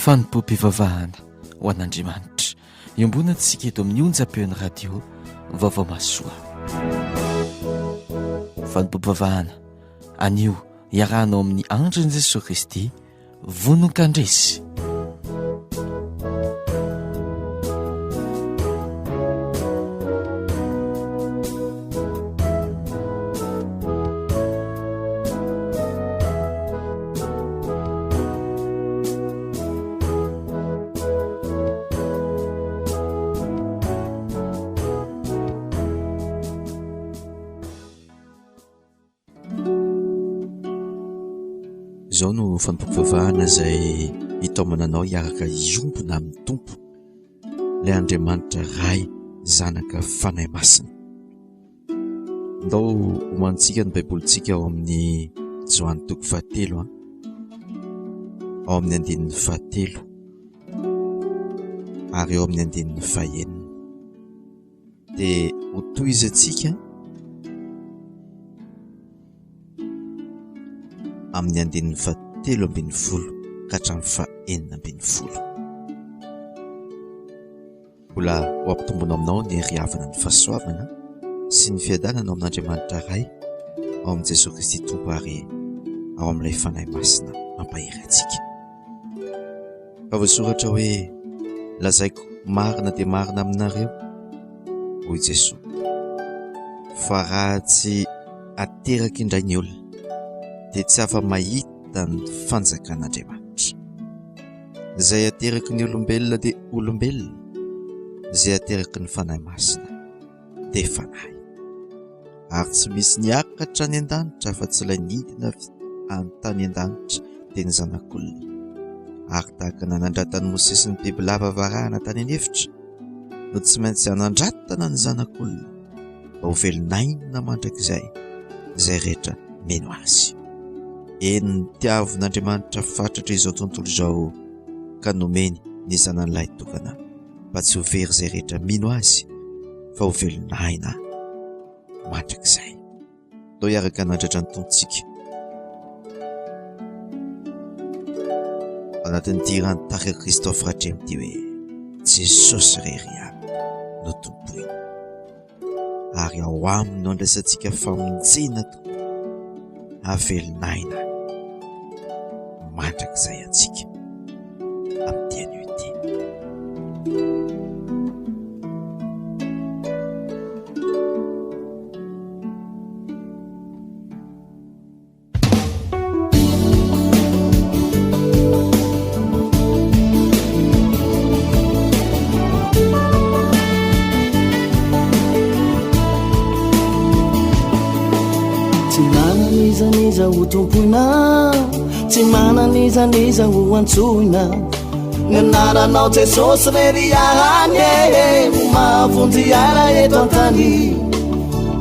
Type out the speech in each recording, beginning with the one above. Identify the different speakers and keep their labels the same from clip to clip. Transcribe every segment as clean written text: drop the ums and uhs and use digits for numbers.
Speaker 1: Fanompoam-pivavahana ho an'Andriamanitra. Iombonantsika eto amin'ny onjam-peon'ny radio Vaovao Mahasoa. Fanompoam-pivavahana anio iarahanao amin'ny Andrin'i Jesoa Kristy vonon-kandresy.
Speaker 2: Izao no fampivavahana izay hitaomana anao hiaraka hiombona amin'ny Tompo, ilay Andriamanitra Ray, Zanaka, Fanahy Masina. Ndao homanintsika ny Baibolintsika ao amin'ny Joany toko fahatelo, ao amin'ny andininy fahatelo ary ao amin'ny andininy fahenina. Dia hotohizantsika amin'ny andininy fahatelo ambin'ny folo ka hatramin'ny fahenina ambin'ny folo. Mbola ho ampitombona aminao ny hery havana ny fahasoavana sy ny fiadanana ao amin'Andriamanitra Ray, ao amin'i Jesoa Kristy Tompo ary ao amin'ilay Fanahy Masina mampahery antsika. Fa voasoratra hoe, Lazaiko marina dia marina aminareo, hoy Jesoa, fa raha tsy ateraka indray ny olona dia tsy afa-mahita ny fanjakan'Andriamanitra. Izay ateraky ny olombelona dia olombelona, izay ateraky ny Fanahy Masina dia fanahy. Ary tsy misy niakatra any an-danitra afa-tsy ilay nidina avy any tany an-danitra dia ny Zanak'olona. Ary tahaka ny nanandratan'i Mosesy ny bibilava varahana tany an'efitra no tsy maintsy hanandratana ny Zanak'olona mba ho velon'aina mandrakizay izay rehetra mino Azy. Eny, nitiavin'Andriamanitra fatratra izao tontolo izao ka nomeny ny Zanany lahitokana mba tsy ho very izay rehetra mino Azy fa ho velon'aina mandrakizay. Ndao hiaraka hanandratra ny Tompontsika ao anatin'ity hiran'ny tarika Christophe Ratrema ity hoe Jesosy irery ihany no tompoina ary ao aminy no andraisantsika famonjena tokoa havelon'aina mandrakizay antsika amin'ity anio ity.
Speaker 3: Tsy manana iza n'iza ho tompoina, tsy manana iza n'iza ho antsoina. Ny anaranao Jesosy rery ihany e, mahavonjy aina eto an-tany.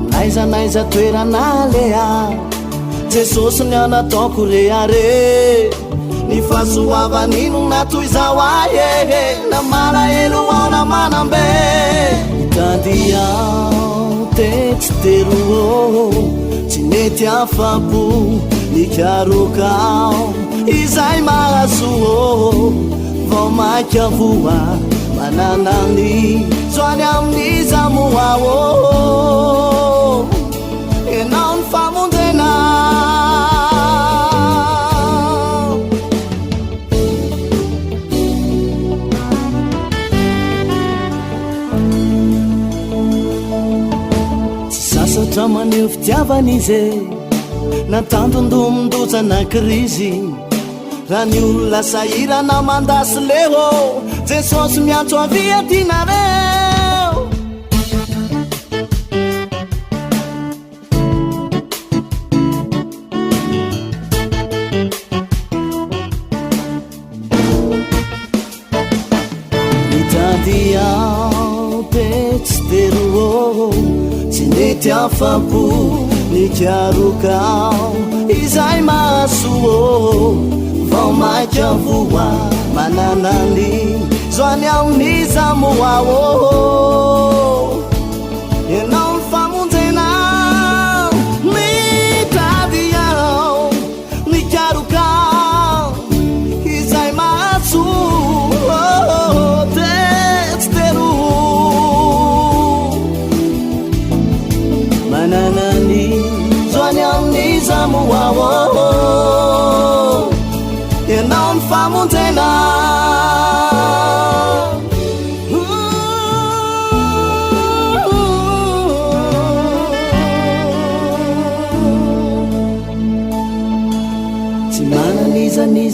Speaker 3: N'aiza n'aiza toerana aleha, Jesosy ny anataoko rehareha. Ny fahasoavany no natoy izao ahy e, na malahelo aho na manam-be. Nitady aho tetsy teroa, tsy nety afa-po, nikaroka aho. Izay mahasoa vao maika voa manana ny zo any amin'iza moa ô Ianao ny famonjena. Tsy sasatra maneho fitiavana izy e. Na tandindomin-doza na krizy Raha ny olona sahirana mandà sy leo Jesosy miantso avia aty nareo Nitady aho tetsy teroa Tsy nety afa-po nikaroka aho Izay mahasoa vao maika voa Manana ny zo any amin'iza moa aho Ianao ny famonjena Mitady aho Nikaroka izay mahasoa.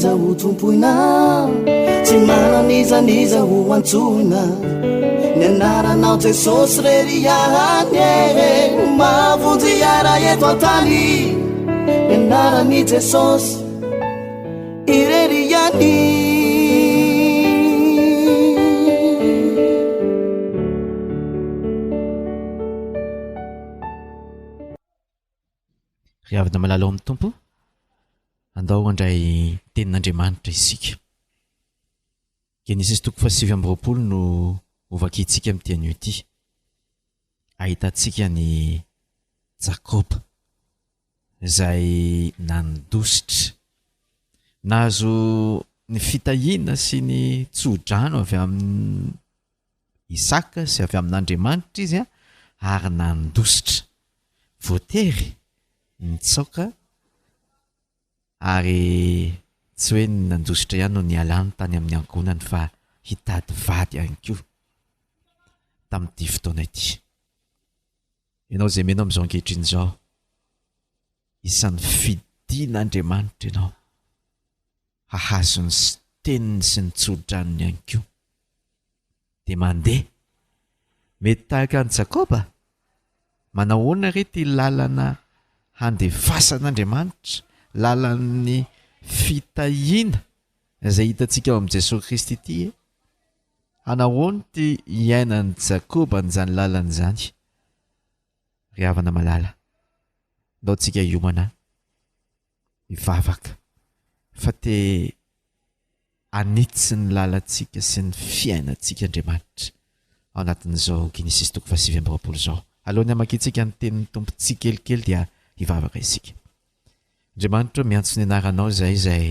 Speaker 3: n'iza ho tompoina Tsy manana n'iza n'iza ho antsoina Ny anaranao Jesosy rery ihany e Mahavonjy ahy raha eto an-tany Ny anaran'i Jesosy irery ihany
Speaker 2: Ry havana malala ao amin'ny Tompo, andao handray tenin'Andriamanitra isika. Genesisy toko fahasivy amby 20 no hovakintsika amin'ity anio ity. Ahitantsika an'i Jakoba izay nandositra. Nahazo ny fitahiana sy ny tsodrano avy amin'i Isaka sy avy amin'Andriamanitra izy ary nandositra. Voatery nitsaoka ary tsy hoe ny nandositra ihany no nialany tany amin'ny ankohonany fa hitady vady ihany koa tamin'ity fotoana ity. Ianao izay mino amin'izao ankehitriny izao, isan'ny fidin'Andriamanitra ianao hahazo ny teniny sy ny tso-dranony ihany koa. Dia mandeha. Mety tahaka an'i Jakoba? Manao ahoana re ity lalana handefasan'Andriamanitra, lalan'ny fitahiana izay hitantsika ao amin'i Jesoa Kristy ity e? Hanao ahoana ity hiainan'i Jakoba an'izany lalana izany? Ry havana malala, ndao tsika hiomana hivavaka fa te hanitsy ny lalantsika sy ny fiainantsika Andriamanitra ao anatin'izao Genesisy toko faha 29 izao. Alohan'ny hamakiantsika ny tenin'ny Tompo tsikelikely dia hivavaka isika. Andriamanitra ô, miantso ny anaranao izahay izay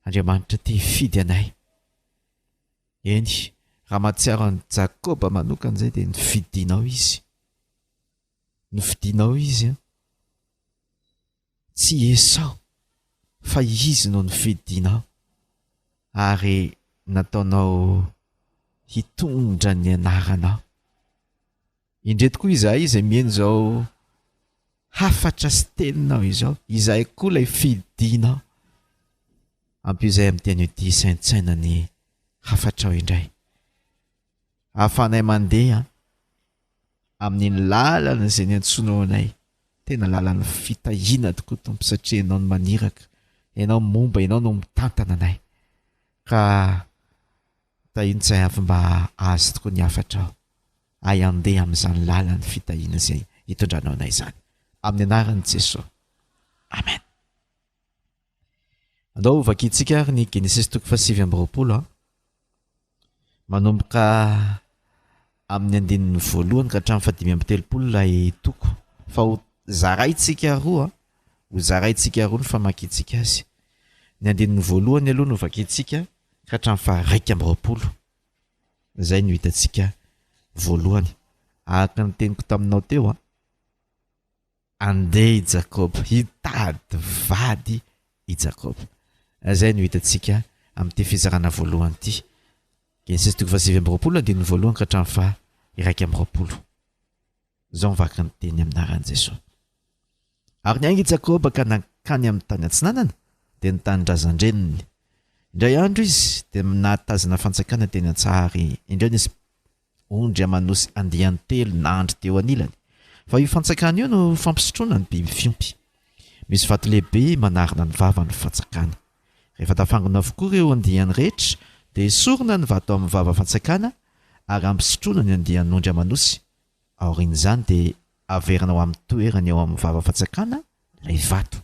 Speaker 2: Andriamanitra te hifidy anay. Eny, raha mahatsiaro an'i Jakoba manokana izay dia nofidinao izy. Nofidinao izy an. Tsy Esao fa izy no nofidinao ary nataonao hitondra ny anaranao. Indreto koa izahay izay mihaino izao hafatra sy teninao izao, izahay koa ilay fidinao. Ampio izahay amin'ny teny ity hisaintsaina ny hafatrao indray. Ahafahanay mandeha amin'iny lalana izay niantsoanao anay. Tena lalan'ny fitahiana tokoa Tompo satria Ianao no maniraka, Ianao momba, Ianao no mitantana anay. Ka tahino tsy hay avy mba ahazo tokoa ny hafatrao. Hay handeha amin'izany lalan'ny fitahiana izay hitondranao anay izany. Amin'ny anaran'i Jesoa. Amen. Andao ho vakintsika ary ny Genesisy toko fahasivy amby 20 a. Manomboka amin'ny andininy voalohany ka hatramin'ny fahadimy amby 30 ilay toko. Fa ho zaraintsika roa, ho zaraintsika roa ny famakiantsika azy. Ny andininy voalohany aloha no vakintsika ka hatramin'ny faha-21. Izay no hitantsika voalohany. Araka ny teniko taminao teo a. Andeha i Jakoba, hitady vady i Jakoba. Izay no hitantsika amin'ity fizarana voalohany ity. Genesisy toko faha-29 andininy voalohany ka hatramin'ny faha-21. Izao ny vaky ny teny amin'ny anaran'i Jesoa. Ary niainga i Jakoba ka nankany amin'ny tany atsinanana, dia ny tanindrazan-dreniny. Indray andro izy dia nahatazana fantsakana teny an-tsaha ary indreo nisy Ondry aman'osy andiany telo nandry teo anilany, fa io fantsakana io no fampisotroana ny biby fiompy. Misy vato lehibe manarona ny vavan'ny fantsakana. Rehefa tafangona avokoa ireo andiany rehetra, dia esorina ny vato amin'ny vava fantsakana ary ampisotroana ny andian'ondry aman'osy. Aorian'izany dia averina ho amin'ny toerany eo amin'ny vava fantsakana ilay vato.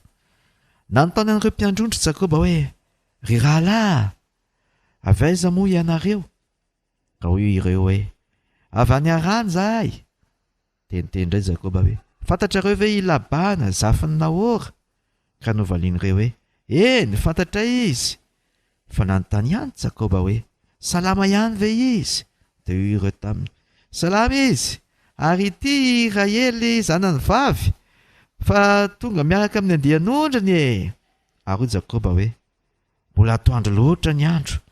Speaker 2: Nanontany an'ireo mpiandry ondry Jakoba hoe, Ry rahalahy, avy aiza moa ianareo? Ka hoy ireo hoe, Avy any Harana izahay. Dia niteny indray Jakoba hoe, Fantatrareo ve i Labana, zafin'i Nahora? Ka novalian'ireo hoe, Eny, fantatray izy. Fa nanontany ihany Jakoba hoe, Salama ihany ve izy? Dia hoy ireo taminy, Salama izy, ary ity i Rahely zanany vavy, fa tonga miaraka amin'ny andian'ondriny e! Ary hoy Jakoba hoe, Mbola atoandro loatra ny andro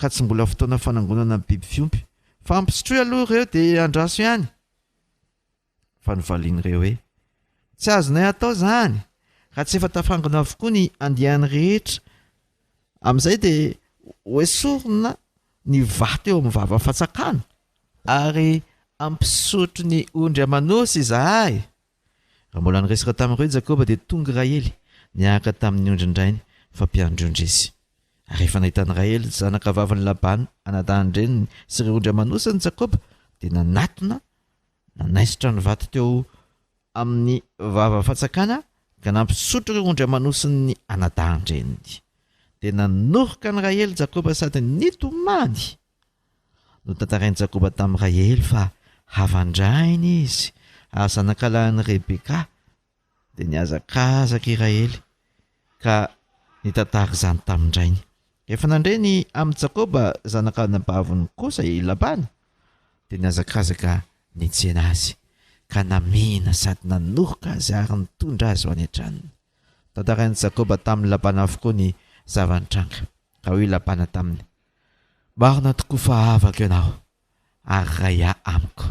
Speaker 2: ka tsy mbola fotoana fanangonana ny biby fiompy. Fa ampisotroy aloha ireo dia andraso ihany. Fa novalian'ireo hoe, Tsy azonay atao izany, raha tsy efa tafangona avokoa ny andiany rehetra. Amin'izay dia hoesorina ny vato eo amin'ny vava fatsakana ary hampisotro ny ondry aman'osy izahay. Raha mbola niresaka tamin'ireo i Jakoba dia tonga i Rahely niaraka tamin'ny ondrin-drainy fa mpiandry ondry izy. Ary rehefa nahita an'i Rahely zanakavavin'i Labana anadahin-dreniny sy ireo ondry aman'osiny Jakoba dia nanatona nanaisotra ny vato teo amin'ny vava fatsakana ka nampisotro ireo ondry aman'osin'ny anadahin-dreniny. Dia nanoroka an'i Rahely Jakoba sady nitomany. Notantarain'i Jakoba tamin'i Rahely fa havan-drainy izy ary zanakalahin'i Rebeka. Dia nihazakazaka i Rahely ka nitantara izany tamin-drainy. Rehefa nandre ny amin'i Jakoba zanak'anabaviny kosa i Labana, dia nihazakazaka nitsena azy, ka namihina sady nanoroka azy ary nitondra azy ho any an-tranony. Tantarain'i Jakoba tamin'i Labana avokoa ny zava-nitranga, ka hoy i Labana taminy, Marina tokoa fa havako ianao ary ray ahy amiko.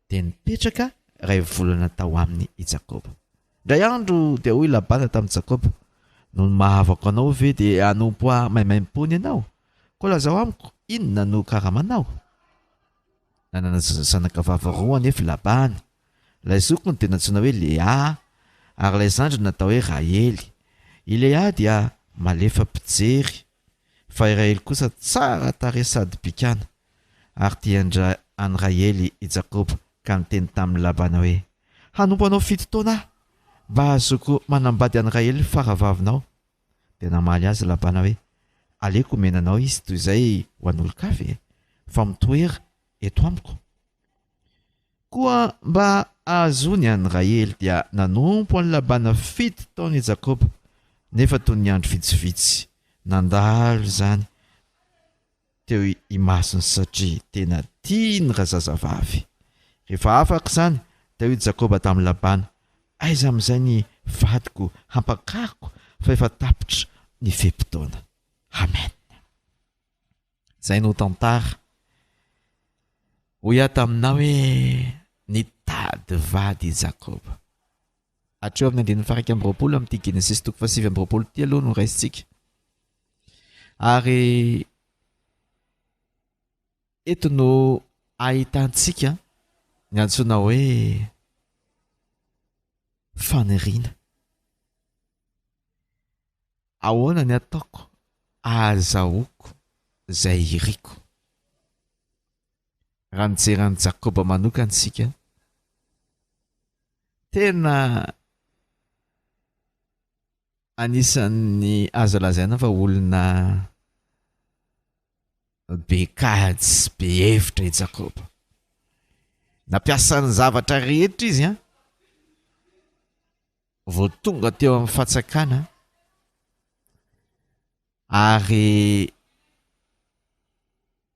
Speaker 2: Dia nipetraka iray volana tao aminy i Jakoba. Indray andro dia hoy Labana tamin'i Jakoba, Noho ny maha havako anao ve dia hanompo ahy maimaimpoana ianao? Koa lazao amiko, inona no karamanao? Nanana zanakavavy roa anefa i Labana. Ilay zokiny dia nantsoina hoe Lea, ary ilay zandriny natao hoe Rahely. I Lea dia malefa-pijery Fa i Rahely kosa tsara tarehy sady bikàna, ary tia an'i Rahely i Jakoba ka niteny tamin'i Labana hoe, Hanompo anao fito taona aho, mba hahazoako manambady an'i Rahely faravavinao. Dia namaly azy Labana hoe, Aleoko omena anao izy toy izay ho an'olon-kafa e, fa mitoera eto amiko. Koa mba hahazoany an'i Rahely dia nanompo an'i Labana fito taona i Jakoba, nefa toy ny andro vitsivitsy nandalo izany teo imasony satria tena tiany razazavavy. Rehefa afaka izany dia hoy Jakoba tamin'i Labana, Aiza amin'izay ny vadiko hampakariko fa efa tapitra ny fe-potoana. Amen. Zay no tantara. Hoy aho taminao hoe nitady vady i Jakoba. Hatreo amin'ny andininy faha-21 amin'ity Genesisy toko faha-29 ity aloha no raisintsika. Ary eto no ahitantsika ny antsoina hoe faniriana. Ahoana ny ataoko ahazahoako izay iriko? Raha mijery an'i Jakoba manokana isika, tena anisan'ny azo lazaina fa olona be kajy sy be hevitra i Jakoba. Nampiasa ny zavatra rehetra izy an, vao tonga teo amin'ny fatsakana ary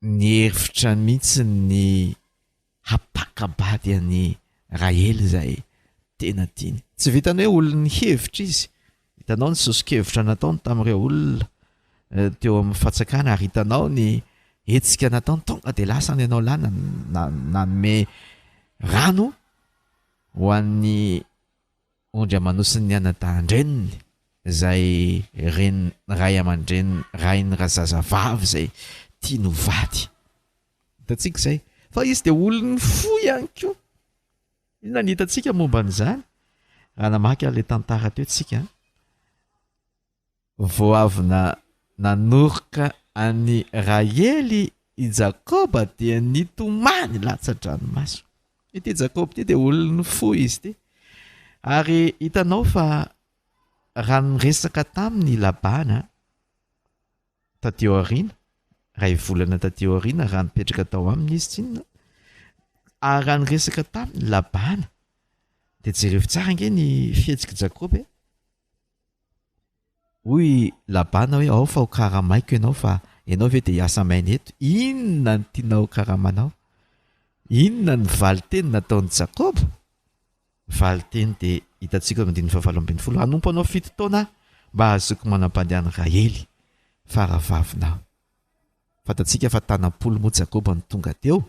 Speaker 2: nihevitra mihitsy ny hampaka-bady an'i Rahely izay tena tiany. Tsy vitan'ny hoe olon'ny hevitra izy, hitanao ny soso-kevitra nataony tamin'ireo olona eh, teo amin'ny fatsakana ary hitanao ny hetsika nataony, tonga dia lasa ny anao lahy nanome rano ho an'ny ondry aman'osin'ny anadahin-dreniny izay renin'ny ray aman-dreniny rain'ny razazavavy izay tiany ho vady. Hitantsika izay. Fa izy dia olon'ny fo ihany koa. Inona ny hitantsika momba an'izany? Raha namaky an'ilay tantara teo tsika, Vao avy nanoroka an'i Rahely i Jakoba dia nitomany latsa-dranomaso. Ity Jakoba ity dia olon'ny fo izy ity. Ary hitanao fa raha niresaka taminy i Labana taty aoriana, iray volana taty aoriana raha nipetraka tao aminy izy tsinona, ary raha niresaka taminy Labana dia jerevo tsara ange ny fihetsik'i Jakoba e. Hoy Labana hoe, Ao fa ho karamaiko ianao, fa ianao ve dia hiasa maina eto? Inona no tianao ho karamanao? Inona ny valin-teny nataon'i Jakoba? Valin-teny dia hitantsika ao amin'ny andininy fahavalo ambin'ny folo, Hanompo anao fito taona aho mba hahazoako manambady an'i Rahely, faravavinao. Fantatsika fa tanam-polo moa Jakoba no tonga teo.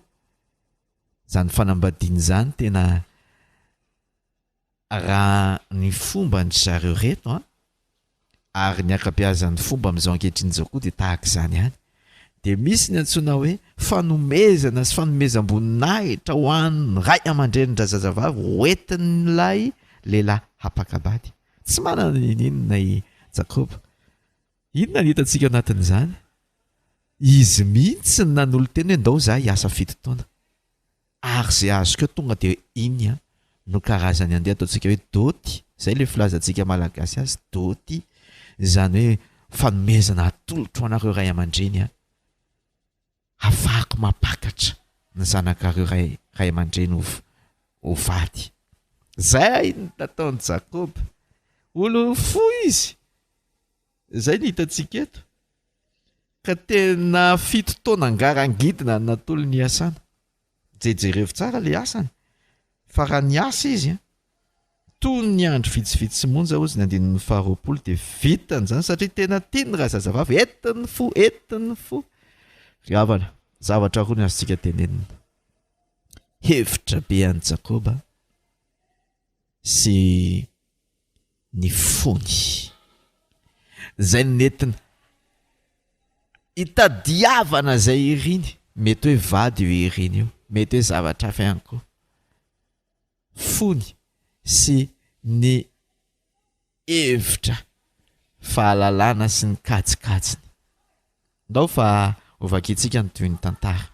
Speaker 2: Izany fanambadiana izany tena Raha ny fomban-dry zareo reto an, Ary ny ankabeazan'ny fomba amin'izao ankehitriny izao koa dia tahaka izany ihany. Dia misy ny antsoina hoe fanomezana sy fanomezam-boninahitra ho an'ny ray aman-drenin-drazazavavy hoentin'ilay lehilahy hampaka-bady. Tsy manana n'inon'inona i Jakoba. Inona no hitantsika ao anatin'izany? Izy mihitsy no nanolo-tena hoe ndao izaho hiasa fito taona. Ary izay azoko eo tonga dia iny no karazany andeha ataontsika hoe doty, izay ilay filazantsika malagasy azy, doty, izany hoe fanomezana atolotro anareo ray aman-dreny an, hafahako mampakatra ny zanakareo ray ray aman-dreny ho ho vady. Izay no nataon'i Jakoba. Olon'ny fo izy. Izay no hitantsika eto. Ka tena fito taona ngarangidina no natolony hiasana. Jejerevo tsara le asany fa raha niasa izy an, toy ny andro vitsivitsy monja hozy ny andininy faharoapolo dia vitany izany satria tena tiany razazavavy, entiny fo, entiny fo. Ry havana, zavatra roa ny azontsika tenenina. Hevitra be an'i Jakoba sy ny fony. Izay nentina hitadiavana izay iriny, mety hoe vady io iriny io, mety hoe zavatra hafa ihany koa. Fony sy ny hevitra, fahalalana sy ny kajikajiny. Ndao fa hovakintsika ny tohin'ny tantara.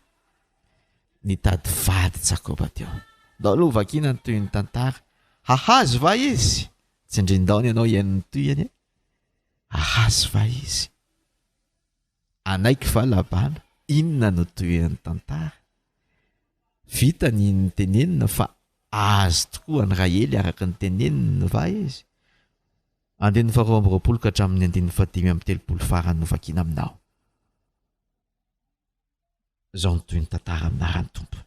Speaker 2: Nitady vady Jakoba teo. Ndao aloha hovakiana ny tohin'ny tantara. Hahazo va izy? Tsindrin-daona ianao hihaino ny tohiny. Hahazo va izy? Hanaiky va Labana? Inona no tohin'ny tantara? Vita ny nitenenina fa azo tokoa an'i Rahely araka ny teneniny va izy? Andininy faharoa amby roapolo ka hatramin'ny andininy fahadimy amby telopolo farany novakiana aminao. Izao no toy ny tantara amin'ny anaran'ny Tompo.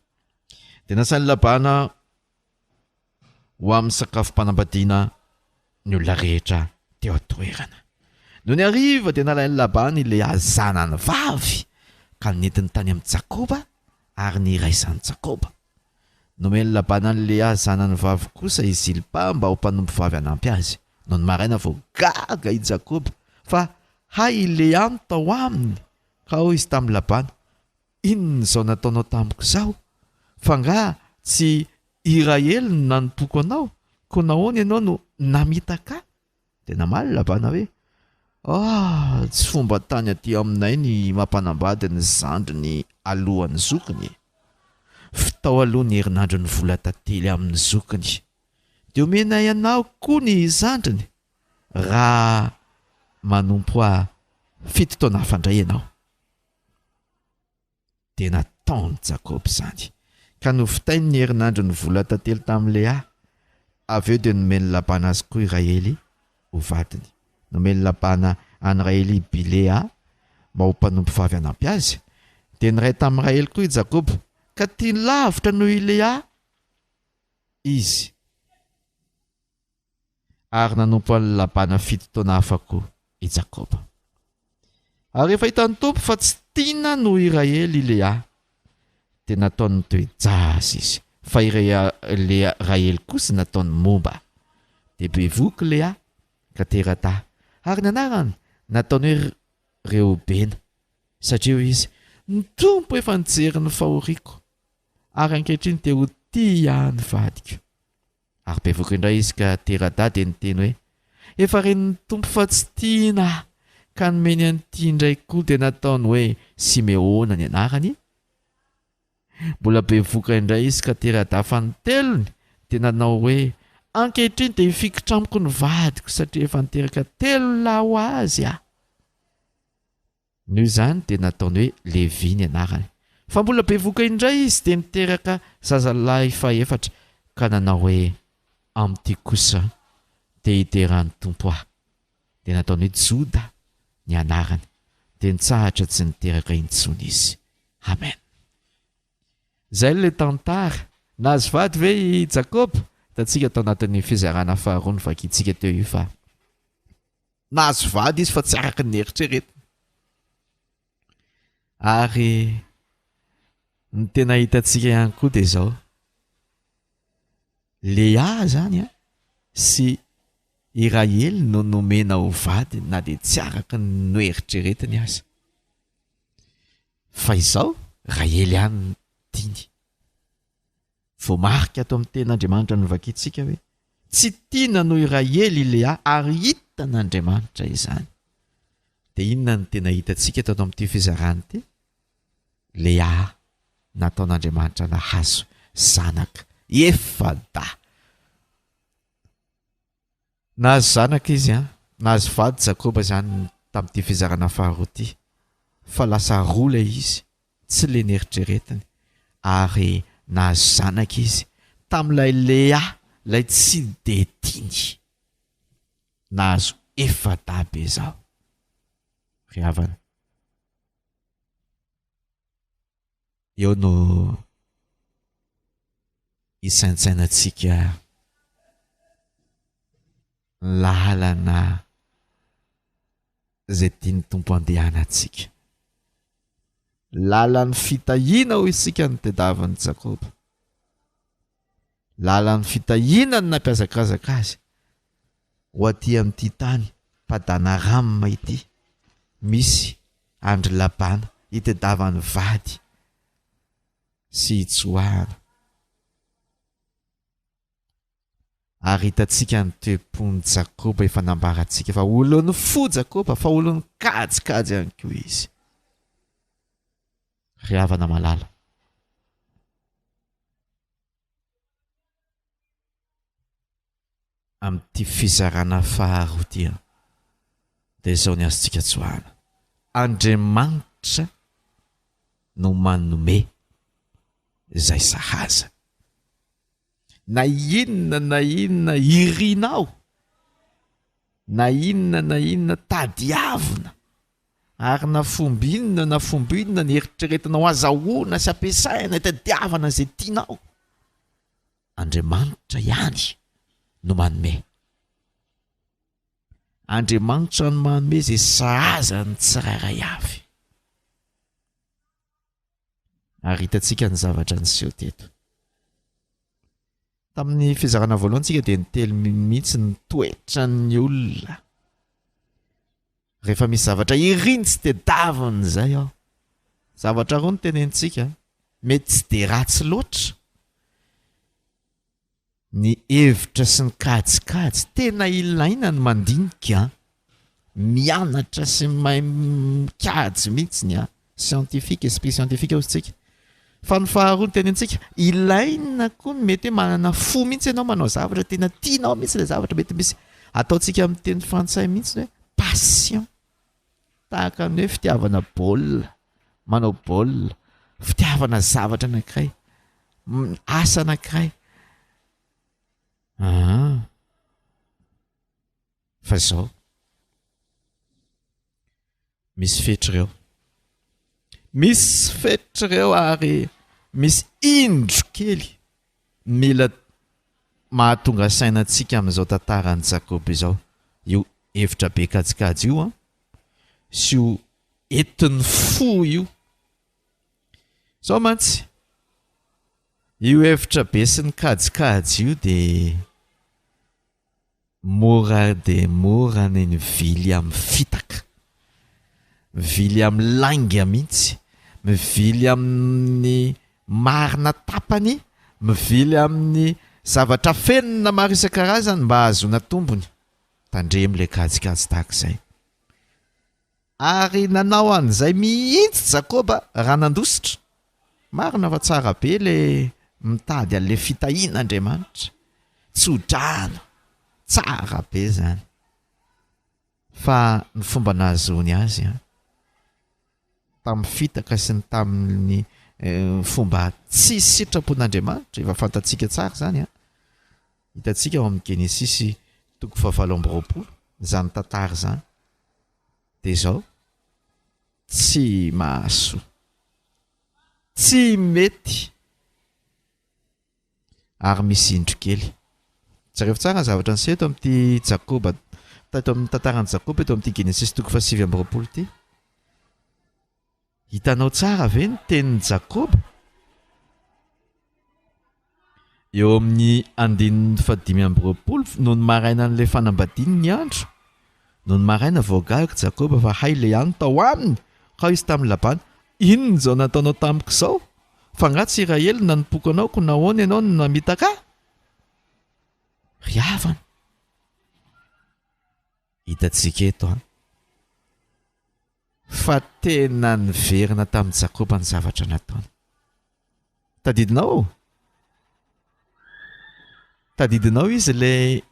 Speaker 2: Dia nasain'i Labana ho amin'ny sakafom-panambadiana ny olona rehetra teo an-toerana. Nony hariva dia nalain'i Labana i Lea zanany vavy ka nentiny tany amin'i Jakoba ary niraisan'i Jakoba. Nomen'i Labana an'i Lea zanany vavy kosa i Zilpa mba ho mpanompovavy hanampy azy. Nony maraina vao gaga i Jakoba fa hay i Lea no tao aminy, ka hoy izy tamin'i Labana, Inona izao nataonao tamiko izao? Fa angaha tsy i Rahely no nanompoako anao? Koa nahoana ianao no namitaka ahy? Dia namaly Labana hoe, Ah, tsy fomba tany aty aminay ny mampanambady ny zandriny alohan'ny zokiny e! Vitao aloha ny herinandron'ny vola tantely amin'ny zokiny, dia omenay anao koa ny zandriny, raha manompo ahy fito taona hafa indray ianao. Dia nataon'i Jakoba izany, ka novitainy ny herinandron'ny vola tantely tamin'i Lea. Avy eo dia nomen'i Labana azy koa i Rahely ho vadiny. Nomen'i Labana an'i Rahely i Bilea mba ho mpanompovavy hanampy azy. Dia niray tamin'i Rahely koa i Jakoba, ka tiany lavitra noho i Lea izy. Ary nanompo an'i Labana fito taona hafa koa i Jakoba. Ary rehefa hitan'ny Tompo fa tsy tiana noho i Rahely i Lea, dia nataony nitoe-jaza izy, fa i Lea Rahely kosa nataony momba. Dia bevohoka i Lea, ka tera-dahy, ary ny anarany nataony hoe Reobena, satria hoy izy, Ny Tompo efa nijery ny fahoriako, ary ankehitriny dia ho tia ahy ny vadiko. Ary bevoka indray izy ka tera-dahy dia niteny hoe, Efa ren'ny Tompo fa tsy tiana aho, ka nomeny an'ity indray koa dia nataony hoe Simeona ny anarany. Mbola bevoka indray izy ka tera-dahy fanintelony dia nanao hoe, Ankehitriny dia hifikitra amiko ny vadiko satria efa niteraka telo lahy ho azy aho. Noho izany dia nataony hoe Levy ny anarany. Fa mbola bevohoka indray izy dia niteraka zazalahy fahefatra ka nanao hoe, Amin'ity kosa dia hidera ny Tompo aho. Dia nataony hoe Joda ny anarany. Dia nitsahatra tsy niteraka intsony izy. Amen. Izay ilay tantara. Nahazo vady ve i Jakoba? Hitantsika tao anatin'ny fizarana faharoa novakintsika teo io fa. Nahazo vady izy fa tsy araka ny eritreretiny. Ary ny tena hitantsika ihany koa dia izao. Lea zany a sy I Rahely no nomena ho vady na dia tsy araka ny noeritreretiny aza. Fa izao, Rahely ihany no tiany. Voamarika ato amin'ny Tenin'Andriamanitra novakintsika hoe, Tsy tiana noho i Rahely i Lea ary hitan'Andriamanitra izany. Dia inona no tena hitantsika tato amin'ity fizarana ity? Lea nataon'Andriamanitra nahazo zanaka efa-dahy. Nahazo zanaka izy an! Nahazo vady Jakoba izany tamin'ity fizarana faharoa ity, fa lasa roa ilay izy, tsy ilay neritreretiny, ary nahazo zanaka izy tamin'ilay Lea, ilay tsy dia tiany. Nahazo efa-dahy be izao ry havana. Eo no hisaintsainantsika ny lalana izay tian'ny Tompo handehanantsika. Lalan'ny fitahiana hoy isika no tadiavin'i Jakoba. Lalan'ny fitahiana no nampiazakazaka azy ho aty amin'ity tany Padanaram ity misy an-dry Labana hitadiavany vady sy hitsoahana. Ary hitantsika ny toe-pon'i Jakoba efa nambarantsika fa olon'ny fo Jakoba fa olon'ny kajikajy ihany koa izy. Ry havana malala. Amin'ity fizarana faharoa ity dia izao ny azontsika tsoahana, Andriamanitra no manome izay sahaza. Na inona na inona irinao, na inona na inona tadiavina, ary na fomba inona na fomba inona ny eritreretinao azahoana sy ampiasaina hitadiavana izay tianao, Andriamanitra ihany no manome. Andriamanitra no manome izay sahaza ny tsirairay avy. Ary hitantsika ny zavatra niseho teto. Tamin'ny fizarana voalohany tsika dia niteny mihitsy ny toetran'ny olona. Rehefa misy zavatra iriny tsy tedaviny izay aho. Zavatra roa no tenenintsika, mety tsy dia ratsy loatra ny hevitra sy ny kajikajy. Tena ilaina ny mandinika, mianatra sy mahay mikajy mihitsy ny scientifique, esprit scientifique hozy tsika. Fa ny faharoa ny tenenintsika, ilaina koa ny mety hoe manana fo mihitsy ianao manao zavatra tena tianao mihitsy ilay zavatra, mety misy ataontsika amin'ny teny frantsay mihitsy ny hoe passion, tahaka ny hoe fitiavana baolina, manao baolina, fitiavana zavatra anankiray, asa anankiray. Aa. Fa izao, misy fetra ireo. Misy fetra ireo ary misy indro kely mila mahatonga saina antsika amin'izao tantaran'i Jakoba izao. Io hevitra be kajikajy io an, sy io entin'ny fo io. Izao mantsy, io hevitra be sy ny kajikajy io dia Mora dia mora ny mivily amin'ny fitaka, mivily amin'ny lainga mihitsy, mivily amin'ny marina tapany, mivily amin'ny zavatra afenina maro isan-karazany mba hahazoana tombony. Tandremo ilay kajikajy tahaka izay. Ary nanao an'izay mihitsy Jakoba raha nandositra. Marina fa tsara be le mitady an'le fitahian'Andriamanitra. Tso-drano. Tsara be izany. Fa ny fomba nahazoany azy an, tamin'ny fitaka sy ny tamin'ny fomba tsy sitrapon'Andriamanitra, efa fantatsika tsara izany an. Hitantsika ao amin'ny Genesisy toko fahavalo amby 20 izany tantara izany. Dia izao, tsy mahasoa. Tsy mety. Ary misy indro kely. Jereo tsara ny zavatra niseho eto amin'ity Jakoba, teto amin'ny tantaran'i Jakoba eto amin'ity Genesisy toko faha-29 ity. Hitanao tsara ve ny tenin'i Jakoba? Eo amin'ny andininy fahadimy amby 20, nony marainan'ilay fanambadiany ny andro, nony maraina vao gaga Jakoba fa hay Lea no tao aminy, ka hoy izy tamin'i Labana, Inona izao nataonao tamiko izao? Fa angaha tsy i Rahely no nanompoako anao, koa nahoana ianao no namitaka ahy? Ry havana, hitantsika eto an, fa tena niverina tamin'i Jakoba ny zavatra nataony. Tadidinao? Tadidinao izy ilay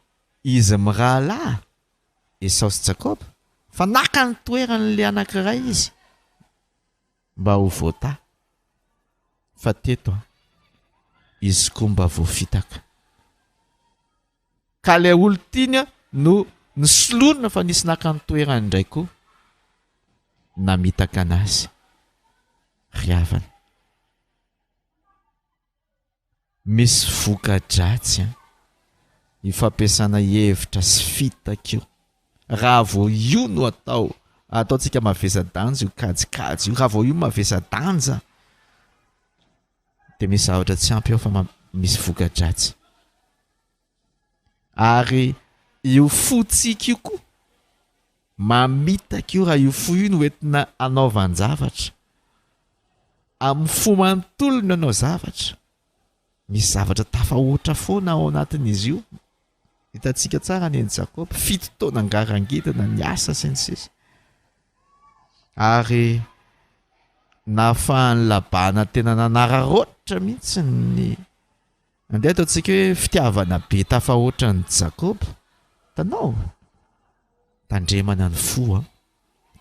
Speaker 2: izy mirahalahy, Esao sy Jakoba? Fa naka ny toeran'ilay anankiray izy mba ho voatahy. Fa teto an, izy koa mba voafitaka. Ka ilay olon-tiany no nosoloina fa nisy naka ny toerany indray koa namitaka anazy. Ry havana, misy voka-dratsy an, io fampiasana hevitra sy fitaka io. Raha vao io no atao, ataontsika mavesa-danja io kajikajy io, raha vao io mavesa-danja dia misy zavatra tsy ampy ao fa misy voka-dratsy. Ary io fontsika io koa mamitaka io raha io fo io no entina hanaovan-javatra. Amin'ny fo manontolo no hanao zavatra. Misy zavatra tafahoatra foana ao anatin'izy io. Hitantsika tsara ny an'i Jakoba, fito taona ngarangidina niasa sy ny sisa. Ary nahafahan'i Labana tena nanararaotra mihitsy ny andeha ataontsika hoe fitiavana be tafahoatra an'i Jakoba. Hitanao? Tandremana ny fo an,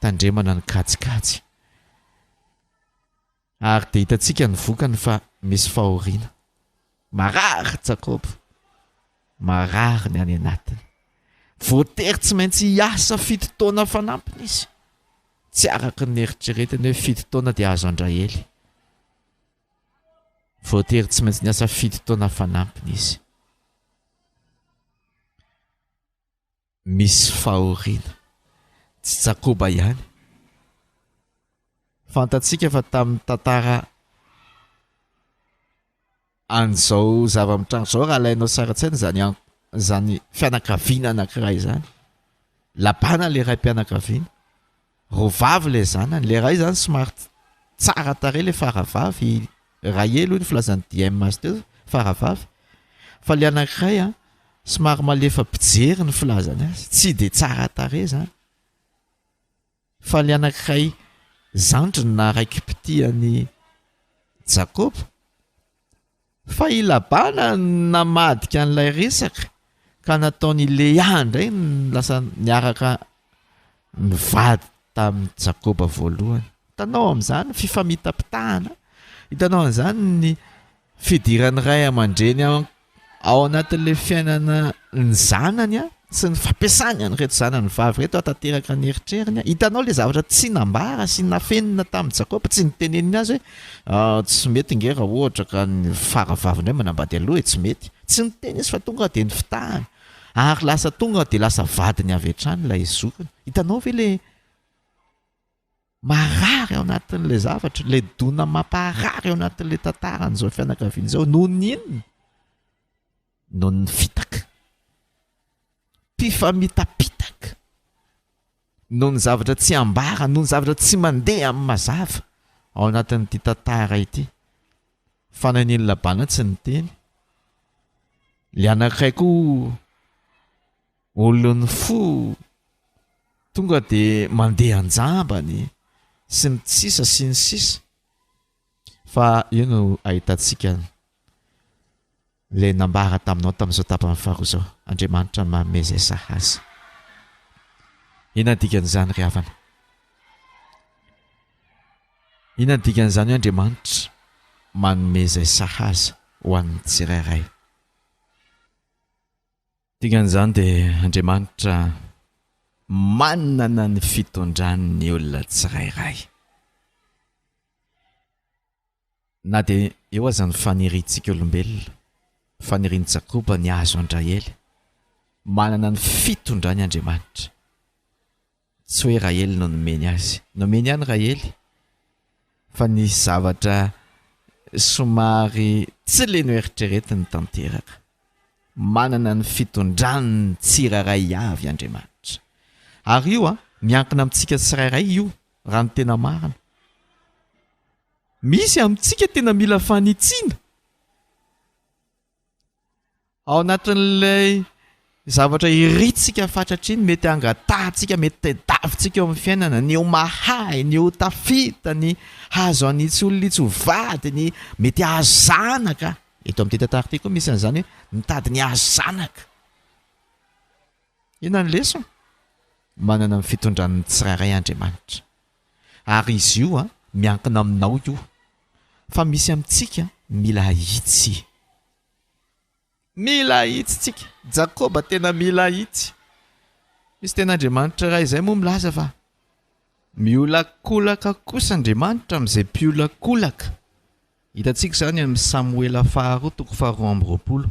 Speaker 2: tandremana ny kajikajy. Ary dia hitantsika ny vokany fa misy fahoriana. Marary Jakoba. Marary ny any anatiny. Voatery tsy maintsy hiasa fito taona fanampiny izy. Tsy araka ny neritreretiny hoe fito taona dia azo an-dRahely. Voatery tsy maintsy niasa fito taona fanampiny izy. Misy fahoriana. Tsy Jakoba ihany. Fantatsika fa tamin'ny tantara an'izao zava-mitranga izao, raha alainao sary an-tsaina izany izany fianakaviana anankiray izany, Labana ilay raim-pianakaviana, roa vavy ilay zanany, ilay ray izany somary tsara tarehy ilay faravavy, Rahely hoy ny filazan'ny DM azy teo, faravavy, fa ilay anankiray an, somary malefa-pijery ny filazany azy, tsy dia tsara tarehy izany. Fa ilay anankiray zandriny na raiki-pitia an'i Jakoba, fa i Labana no namadika an'ilay resaka ka nataon'i Lea indray no lasa niaraka nivady tamin'i Jakoba voalohany. Hitanao amin'izany ny fifamitapitahana, hitanao amin'izany ny fidiran'ny ray aman-dreny ao anatin'ilay fiainana ny zanany sy ny fampiasany an'ireto zanany vavy ireto hahatanteraka ny eritreriny. Hitanao ilay zavatra tsy nambara sy nafenina tamin'i Jakoba, tsy niteneniny azy hoe tsy mety nge raha ohatra ka ny faravavy indray manambady aloha e, tsy mety. Tsy niteny izy fa tonga dia nifitahany ary lasa tonga dia lasa vadiny avy hatrany ilay zokiny. Hitanao ve ilay marary ao anatin'ilay zavatra, ilay dona mampaharary ao anatin'ilay tantaran'izao fianakaviana izao, noho ny inona? Noho ny fitaka. Mpifamitapitaka. Noho ny zavatra tsy ambara, noho ny zavatra tsy mandeha amin'ny mazava ao anatin'ity tantara ity. Fa nanian'i Labana tsy niteny. Ilay anankiray koa Olon'ny fo tonga dia mandeha an-jambany sy ny sisa sy ny sisa fa io no ahitantsika ilay nambara taminao tamin'izao tapany faharoa izao. Andriamanitra manome izay sahaza. Inona ny dikan'izany ry havana? Inona ny dikan'izany hoe Andriamanitra manome izay sahaza ho an'ny tsirairay? Dikan'izany dia Andriamanitra manana ny fitondrany ny olona tsirairay. Na dia eo aza ny faniriantsika olombelona, fanirian'i Jakoba ny hahazo an-dRahely, manana ny fitondrany Andriamanitra. Tsy hoe Rahely no nomeny azy. Nomeny ihany Rahely, fa nisy zavatra. somary tsy le noeritreretiny tanteraka. Manana ny fitondrany ny tsirairay avy Andriamanitra. Ary io an, miankina amintsika tsirairay io raha ny tena marina. Misy amintsika tena mila fanitsiana. Ao anatin'ilay zavatra irintsika fatratra iny, mety hangatahantsika, mety tadiavintsika eo amin'ny fiainana, ny ho mahay, ny ho tafita, ny hahazo an'itsy olona itsy ho vady, ny mety hahazo zanaka. Eto amin'ity tantara ity koa misy an'izany hoe mitady ny hahazo zanaka. Inona ny lesona? Manana ny fitondran'ny tsirairay Andriamanitra. Ary izy io miankina aminao io. Fa misy amintsika mila ahitsy. Mila ahitsy tsika. Jakoba tena mila ahitsy. Misy tena Andriamanitra iray izay moa milaza fa miolakolaka kosa Andriamanitra amin'izay mpiolakolaka. Hitantsika izany amin'ny Samoela faharoa toko faharoa amby roapolo.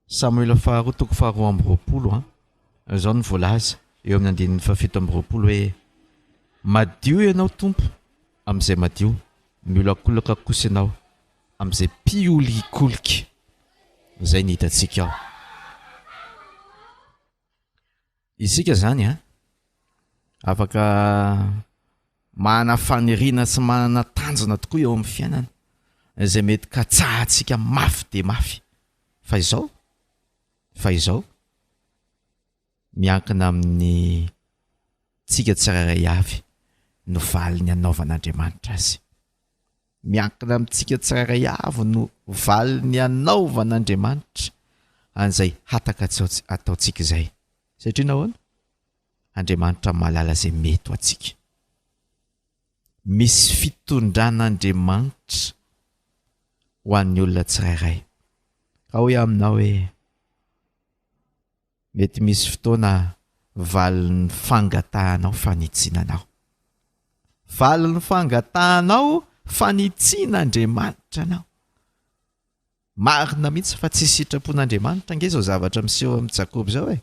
Speaker 2: Samoela faharoa toko faharoa amby roapolo an. Izao no voalaza eo amin'ny andininy fahafito amby roapolo hoe madio ianao Tompo amin'izay madio, miolakolaka kosa ianao amin'izay mpiolikolika. Izay ny hitantsika ao. Isika izany an, afaka manana faniriana sy manana tanjona tokoa eo amin'ny fiainana, izay mety katsahantsika mafy dia mafy. Fa izao, fa izao, miankina amin'ny tsika tsirairay avy no valiny anaovan'Andriamanitra azy. Miankina amintsika tsirairay avy no valiny anaovan'Andriamanitra an'izay hataka ataontsika izay. Satria nahoana? Andriamanitra mahalala izay mety ho antsika. Misy fitondran'Andriamanitra ho an'ny olona tsirairay. Ka hoy aho aminao hoe, Mety misy fotoana valin'ny fangatahanao fanitsiana anao. Valin'ny fangatahanao fanitsiana Andriamanitra anao. Marina mihitsy fa tsy sitrapon'Andriamanitra ange izao zavatra miseho amin'i Jakoba izao e.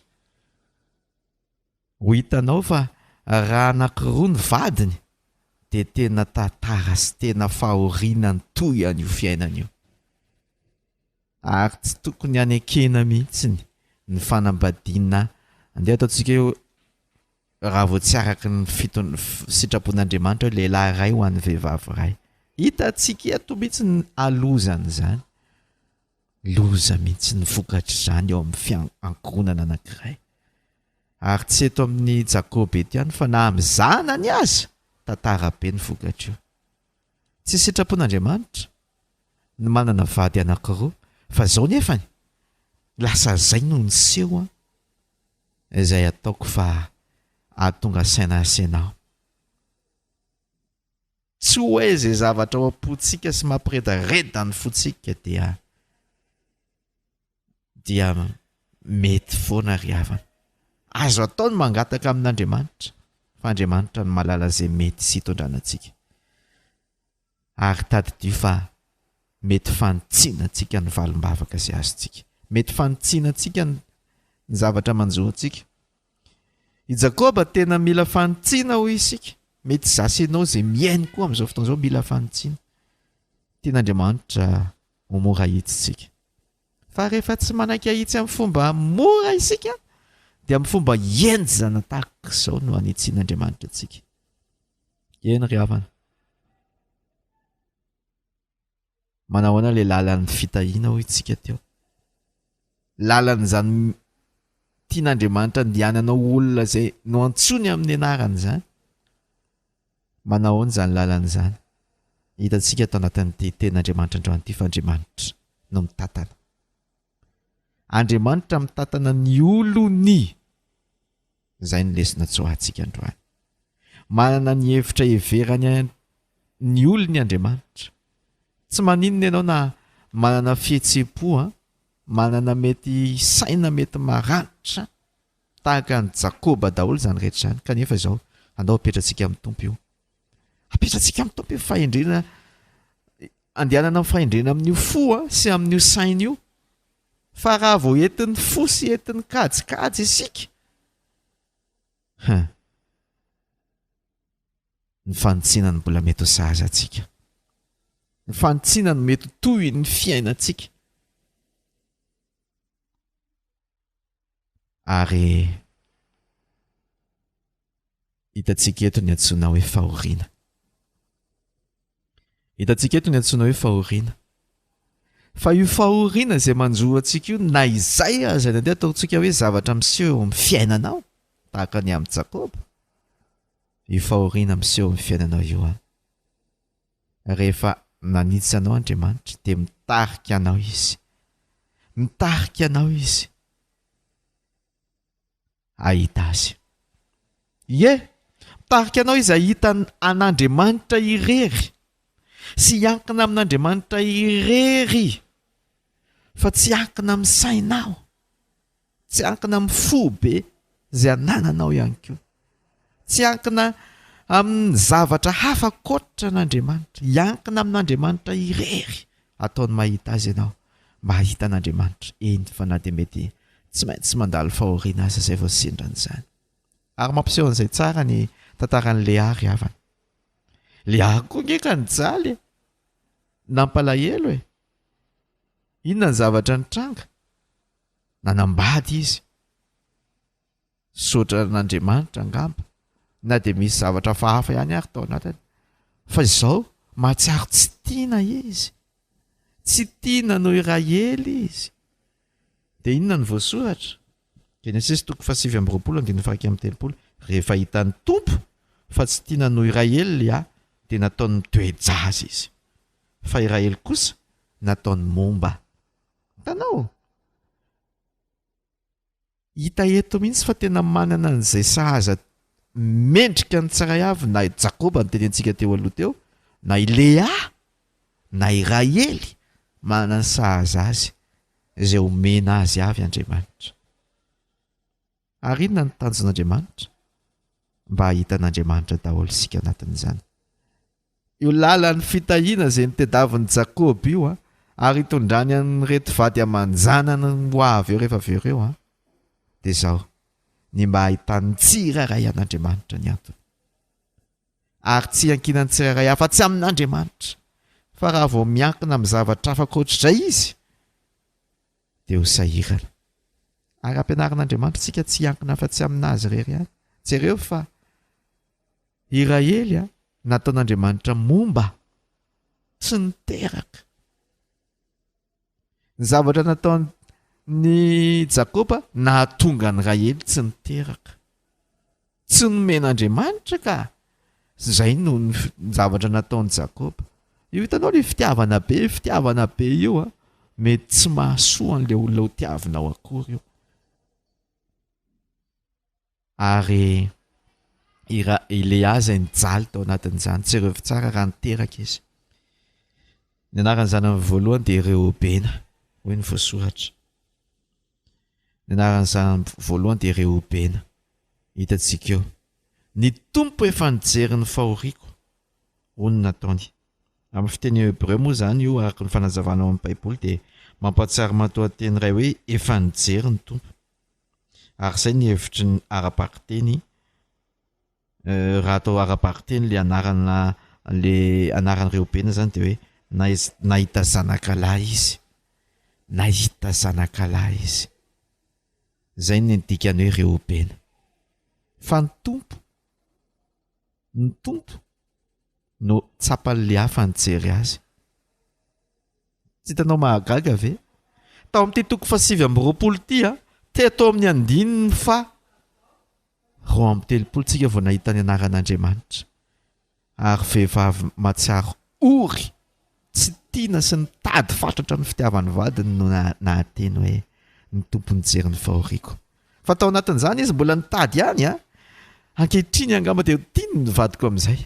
Speaker 2: Ho hitanao fa raha anankiroa ny vadiny dia tena tantara sy tena fahoriana nitohy an'io fiainana io. Ary tsy tokony hanekena mihitsy ny fanambadiana, andeha ataontsika hoe raha vao tsy araka ny fiton- sitrapon'Andriamanitra hoe lehilahy iray ho an'ny vehivavy iray. Hitantsika eto mihitsy ny halozan'izany. Loza mihitsy ny vokatr'izany eo amin'ny fian- ankohonana anankiray. Ary tsy eto amin'i Jakoba eto ihany fa na amin'ny zanany aza, tantara be ny vokatr'io. Tsy sitrapon'Andriamanitra ny manana vady anankiroa fa zao nefany lasa zay no niseho an, izay ataoko fa ahatonga saina ahy sy enao. Tsy hoe zay zavatra ao am-pontsika sy mampiredareda ny fontsika dia dia mety foana ry havana. Azo atao ny mangataka amin'Andriamanitra, fa Andriamanitra no mahalala izay mety sy hitondrana antsika. Ary tadidio fa mety fanitsiana antsika ny valim-bavaka izay azontsika. Mety fanitsiana antsika ny zavatra manjo antsika. I Jakoba tena mila fanitsiana hoy isika. Mety izaho sy ianao izay mihaino koa amin'izao fotoana izao mila fanitsiana. Tian'Andriamanitra ho mora ahitsy isika. Fa rehefa tsy manaiky ahitsy amin'ny fomba mora isika, dia amin'ny fomba henjana tahaka izao no anitsian'Andriamanitra antsika. Eny ry havana. Manahoana ilay lalan'ny fitahiana hoy isika teo? Lalan'izany tian'Andriamanitra andehananao olona izay noantsoiny amin'ny anarany izany. Manahoana izany lalana izany? Hitantsika ato anatin'ity tenin'Andriamanitra androany ity fa Andriamanitra no mitantana. Andriamanitra mitantana ny olony. Izay no lesona tsoahantsika androany. Manana ny hevitra heverany ny olony Andriamanitra. Tsy maninona ianao na manana fihetseham-po, manana mety saina mety maranitra, Tahaka an'i Jakoba daholo izany rehetra izany, kanefa izao, andao apetratsika amin'ny Tompo io. Apetratsika amin'ny Tompo io fahendrena, andehanana amin'ny fahendrena amin'io fo sy amin'io saina io. Fa raha vao entin'ny fo sy entin'ny kajikajy isika, hein, ny fanitsiana no mbola mety ho sahaza antsika. Ny fanitsiana no mety ho tohin'ny fiainantsika. Ary hitantsika eto ny antsoina hoe fahoriana. Hitantsika eto ny antsoina hoe fahoriana. Fa io fahoriana izay manjo antsika io, na izay aza ny andeha ataontsika hoe zavatra miseho eo amin'ny fiainanao, tahaka ny amin'i Jakoba, io fahoriana miseho amin'ny fiainanao io an, rehefa nanitsy anao Andriamanitra dia mitarika anao Izy. Mitarika anao Izy hahita Azy. Ie, mitarika anao Izy hahita an'Andriamanitra irery sy hiankina amin'Andriamanitra irery fa tsy hiankina amin'ny sainao. Tsy ankina amin'ny fo be izay anananao ihany koa. Tsy ankina amin'ny zavatra hafa ankoatra an'Andriamanitra. Hiankina amin'Andriamanitra irery ataony mahita azy ianao mba hahita an'Andriamanitra. Eny fa na dia mety tsy maintsy mandalo fahoriana aza izay vao sendra an'izany. Ary mampiseho an'izay tsara ny tantaran'i Lea ry havana. Lea koa nge ka nijaly e! Nampalahelo e! Inona ny zavatra nitranga? Nanambady izy. Misaotra an'Andriamanitra angamba, na dia misy zavatra hafahafa ihany ary tao anatiny. Fa izao, mahatsiaro tsy tiana izy. Tsy tiana noho i Rahely izy. Dia inona no voasoratra? Genesisy toko fahasivy amby 20 andininy faha-31. Rehefa hitan'ny Tompo fa tsy tiana noho i Rahely Lea, dia nataony mitoe-jaza izy. Fa i Rahely kosa nataony momba. Hitanao? Hita eto mihitsy fa tena manana an'izay sahaza mendrika ny tsirairay avy na i Jakoba notenentsika teo aloha teo, na i Lea, na i Rahely, manana ny sahaza azy izay omena azy avy Andriamanitra. Ary inona no tanjon'Andriamanitra? Mba hahita an'Andriamanitra daholo isika anatin'izany. Io lalan'ny fitahiana izay notediavin'i Jakoba io ary hitondrany an'ireto vady aman-janany ho avy eo rehefa avy eo ireo dia izao, ny mba hahitan'ny tsirairay an'Andriamanitra ny antony. Ary tsy hiankinan'ny tsirairay afa-tsy amin'Andriamanitra. Fa raha vao miankina amin'ny zavatra hafa ankoatr'izay izy, dia ho sahirana. Ary ampianarin'Andriamanitra isika tsy hiankina afa-tsy amin'Azy irery ihany. Jereo fa i Rahely nataon'Andriamanitra momba tsy niteraka. Ny zavatra nataon'i Jakoba nahatonga an'i Rahely tsy niteraka. Tsy nomen'Andriamanitra ka! Izay no zavatra nataon'i Jakoba. Io hitanao ilay fitiavana be, fitiavana be io a, mety tsy mahasoa an'ilay olona ho tiavinao akory io. Ary i Ra- i Lea izay nijaly tao anatin'izany, jereo tsara raha niteraka izy. Ny anaran'ny zanany voalohany dia Reobena, hoy ny voasoratra. Ny anaran'ny zanany voalohany dia Reobena. Hitantsika eo. Ny Tompo efa nijery ny fahoriako, hoy ny nataony. Amin'ny fiteny hebreo moa izany io, araka ny fanazavana ao amin'ny Baiboly, dia mampahatsiaro matoanteny iray hoe efa nijery ny Tompo. Ary izay ny hevitry ny ara-bakiteny Raha atao ara-bakiteny le anarana le anaran'i Reobena zany de hoe nahita zanaka lahy izy, nahita zanaka lahy izy, zay ny dikany hoe Reobena. Fa ny Tompo, ny Tompo no tsapan'i Lea fa nijery azy. Tsy hitanao mahagaga ve? Tao amin'ity toko faha 29 ity, teto amin'ny andininy faha 32 tsika vao nahita ny anaran'Andriamanitra. Ary vehivavy mahatsiaro ory, tsy tiana sy nitady fatratra ny fitiavan'ny vadiny no nahateny hoe ny Tompo nijery ny fahoriako. Fa tao anatin'izany izy mbola nitady ihany an! Ankehitriny angamba dia ho tiany ny vadiko amin'izay.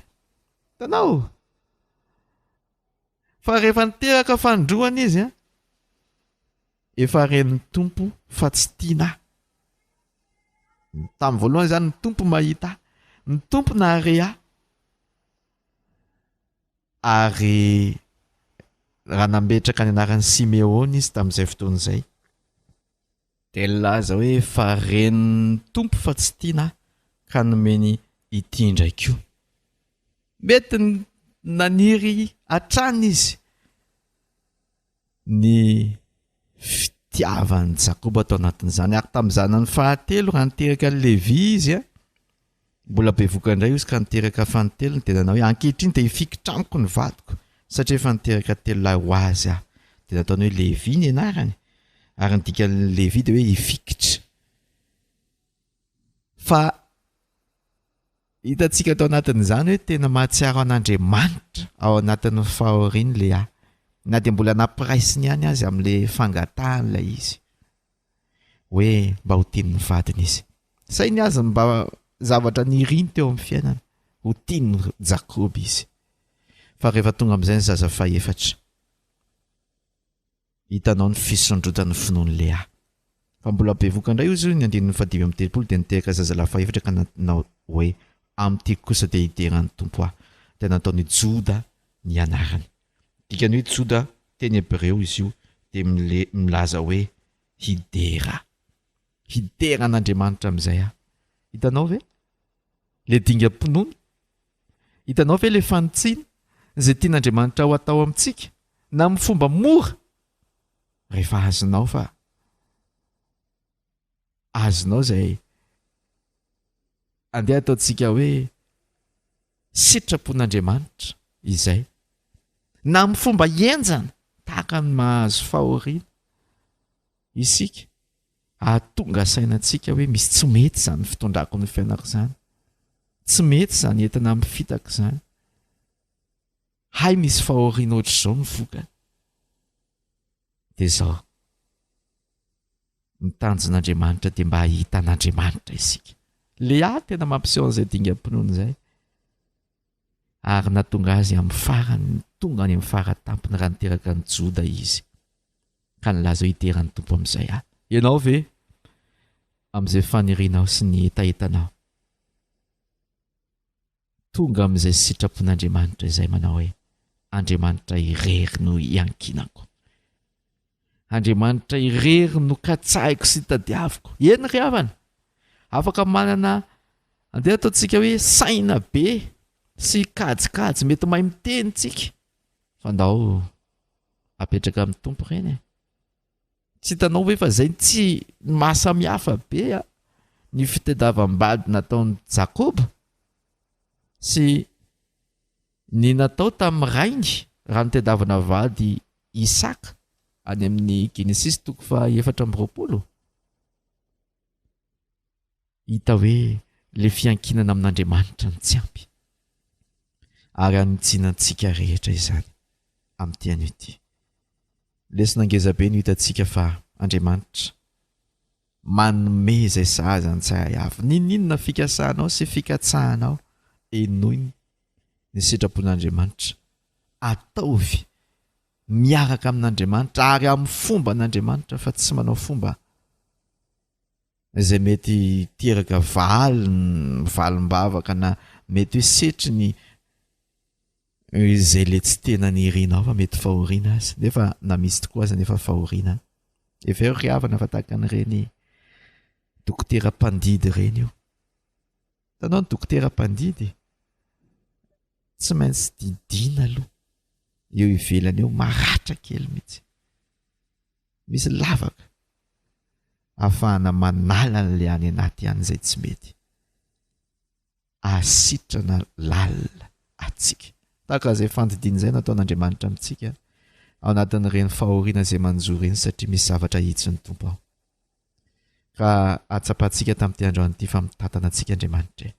Speaker 2: Hitanao? Fa rehefa niteraka fanindroany izy an, efa ren'ny Tompo fa tsy tiana ahy. Tamin'ny voalohany izany ny Tompo mahita ahy, ny Tompo nahare ahy. Ary raha nametraka ny anaran'i Simeona izy tamin'izay fotoana izay, Dia nilaza hoe fa ren'ny Tompo fa tsy tiana aho ka nomeny ity indray koa. Mety naniry hatrany izy. Ny fitiavan'i Jakoba tao anatin'izany. Ary tamin'ny zanany fahatelo, raha niteraka an'i Levy izy, mbola bevohoka indray izy ka niteraka fanintelony, dia nanao hoe, Ankehitriny dia hifikitra amiko ny vadiko, satria efa niteraka telolahy ho azy aho. Dia nataony hoe Levy ny anarany, ary ny dikan'ny Levy dia hoe hifikitra. Fa hitantsika tao anatin'izany hoe tena mahatsiaro an'Andriamanitra ao anatin'ny fahoriany Lea, na dia mbola nampiraisiny ihany azy amin'ilay fangatahany ilay izy hoe mba ho tian'ny vadiny izy. Sainy azy mba zavatra niriny teo amin'ny fiainana, ho tian'i Jakoba izy. Fa rehefa tonga amin'izay ny zaza fahefatra, Hitanao ny fisondrotan'ny finoan'i Lea. Fa mbola bevohoka indray hozy ny andininy fahadimy amby 30 dia niteraka zazalahy fahefatra ka nanao hoe, Amin'ity kosa dia hidera ny Tompo aho. Dia nataon'i Joda ny anarany. Dikany hoe Joda, teny hebreo izy io, dia milaza hoe hidera. Hidera an'Andriamanitra amin'izay aho. Hitanao ve? Le dingam-pinoana? Hitanao ve le fanitsiana izay tian'Andriamanitra ho atao amintsika na amin'ny fomba mora? Rehefa azonao fa azonao izay andeha ataontsika hoe sitrapon'Andriamanitra izay na amin'ny fomba henjana tahaka ny mahazo fahoriana isika hahatonga saina antsika hoe misy tsy mety izany fitondrako ny fiainako izany, tsy mety izany entina amin'ny fitaka izany, hay misy fahoriana ohatr'izao ny vokany. Dia izao, ny tanjon'Andriamanitra dia mba hahita an'Andriamanitra isika. Lea tena mampiseho an'izay dingam-pinoana izay. Ary nahatonga azy amin'ny farany, tonga any amin'ny fara tampony raha niteraka an'i Joda izy. Ka nilaza hoe hidera ny Tompo amin'izay aho. Ianao ve, amin'izay fanirianao sy ny hetahetanao, tonga amin'izay sitrapon'Andriamanitra izay manao hoe, Andriamanitra irery no iankinako. Andriamanitra irery no katsahiko sy tadiaviko. Eny ry havana, afaka manana andeha ataontsika hoe saina be sy kajikajy mety mahay miteny tsika fa ndao apetraka amin'ny Tompo ireny e. Tsy hitanao ve fa zay tsy mahasamihafa be a ny fitadiavam-bady nataon'i Jakoba sy Ny natao tamin'ny rainy raha nitadiavana vady Isaka any amin'ny Genesisy toko faha 24. Hita hoe le fiankinana amin'Andriamanitra no tsy ampy. Ary hanitsiana antsika rehetra izany amin'ity anio ity. Lesona ngeza be no hitantsika fa Andriamanitra manome izay sahaza ny tsirairay avy. N'inon'inona fikasanao sy fikatsahanao, henoy ny sitrapon'Andriamanitra. Ataovy miaraka amin'Andriamanitra ary amin'ny fomban'Andriamanitra fa tsy manao fomba izay mety hiteraka valiny, valim-bavaka na mety hoe setriny izay le tsy tena nirinao fa mety fahoriana aza nefa na misy tokoa aza nefa fahoriana. Hevero ry havana fa tahaka an'ireny dokotera mpandidy ireny io. Hitanao ny dokotera mpandidy? Tsy maintsy didiana aloha eo ivelany eo, maratra kely mihitsy. Misy lavaka ahafahana manala an'ilay any anaty any izay tsy mety. Ahasitrana lalina antsika. Tahaka izay fandidiana izay nataon'Andriamanitra amintsika ao anatin'ireny fahoriana izay manjo ireny satria misy zavatra ahitsin'ny Tompo ao. Ka ahatsapantsika tamin'ity androany ity fa mitantana antsika Andriamanitra e.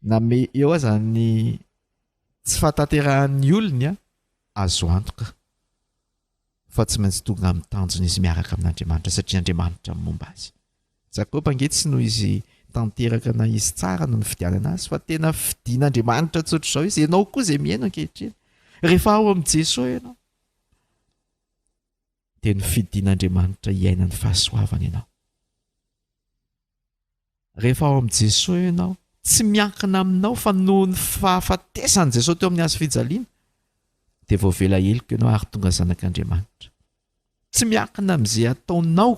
Speaker 2: Na me eo aza ny tsy fahatanterahan'ny olony azo antoka fa tsy maintsy tonga amin'ny tanjona izy miaraka amin'Andriamanitra satria Andriamanitra no momba azy. Jakoba ange tsy noho izy tanteraka na izy tsara no nifidianana azy fa tena fidin'Andriamanitra tsotr'izao izy. Ianao koa izay mihaino ankehitriny, rehefa ao amin'i Jesoa ianao dia nofidin'Andriamanitra hiaina ny fahasoavana ianao. Rehefa ao amin'i Jesoa ianao, tsy miankina aminao fa noho ny fahafatesan'i Jesoa teo amin'ny hazo fijaliana dia voavela heloka ianao ary tonga zanak'Andriamanitra. Tsy miankina amin'izay ataonao,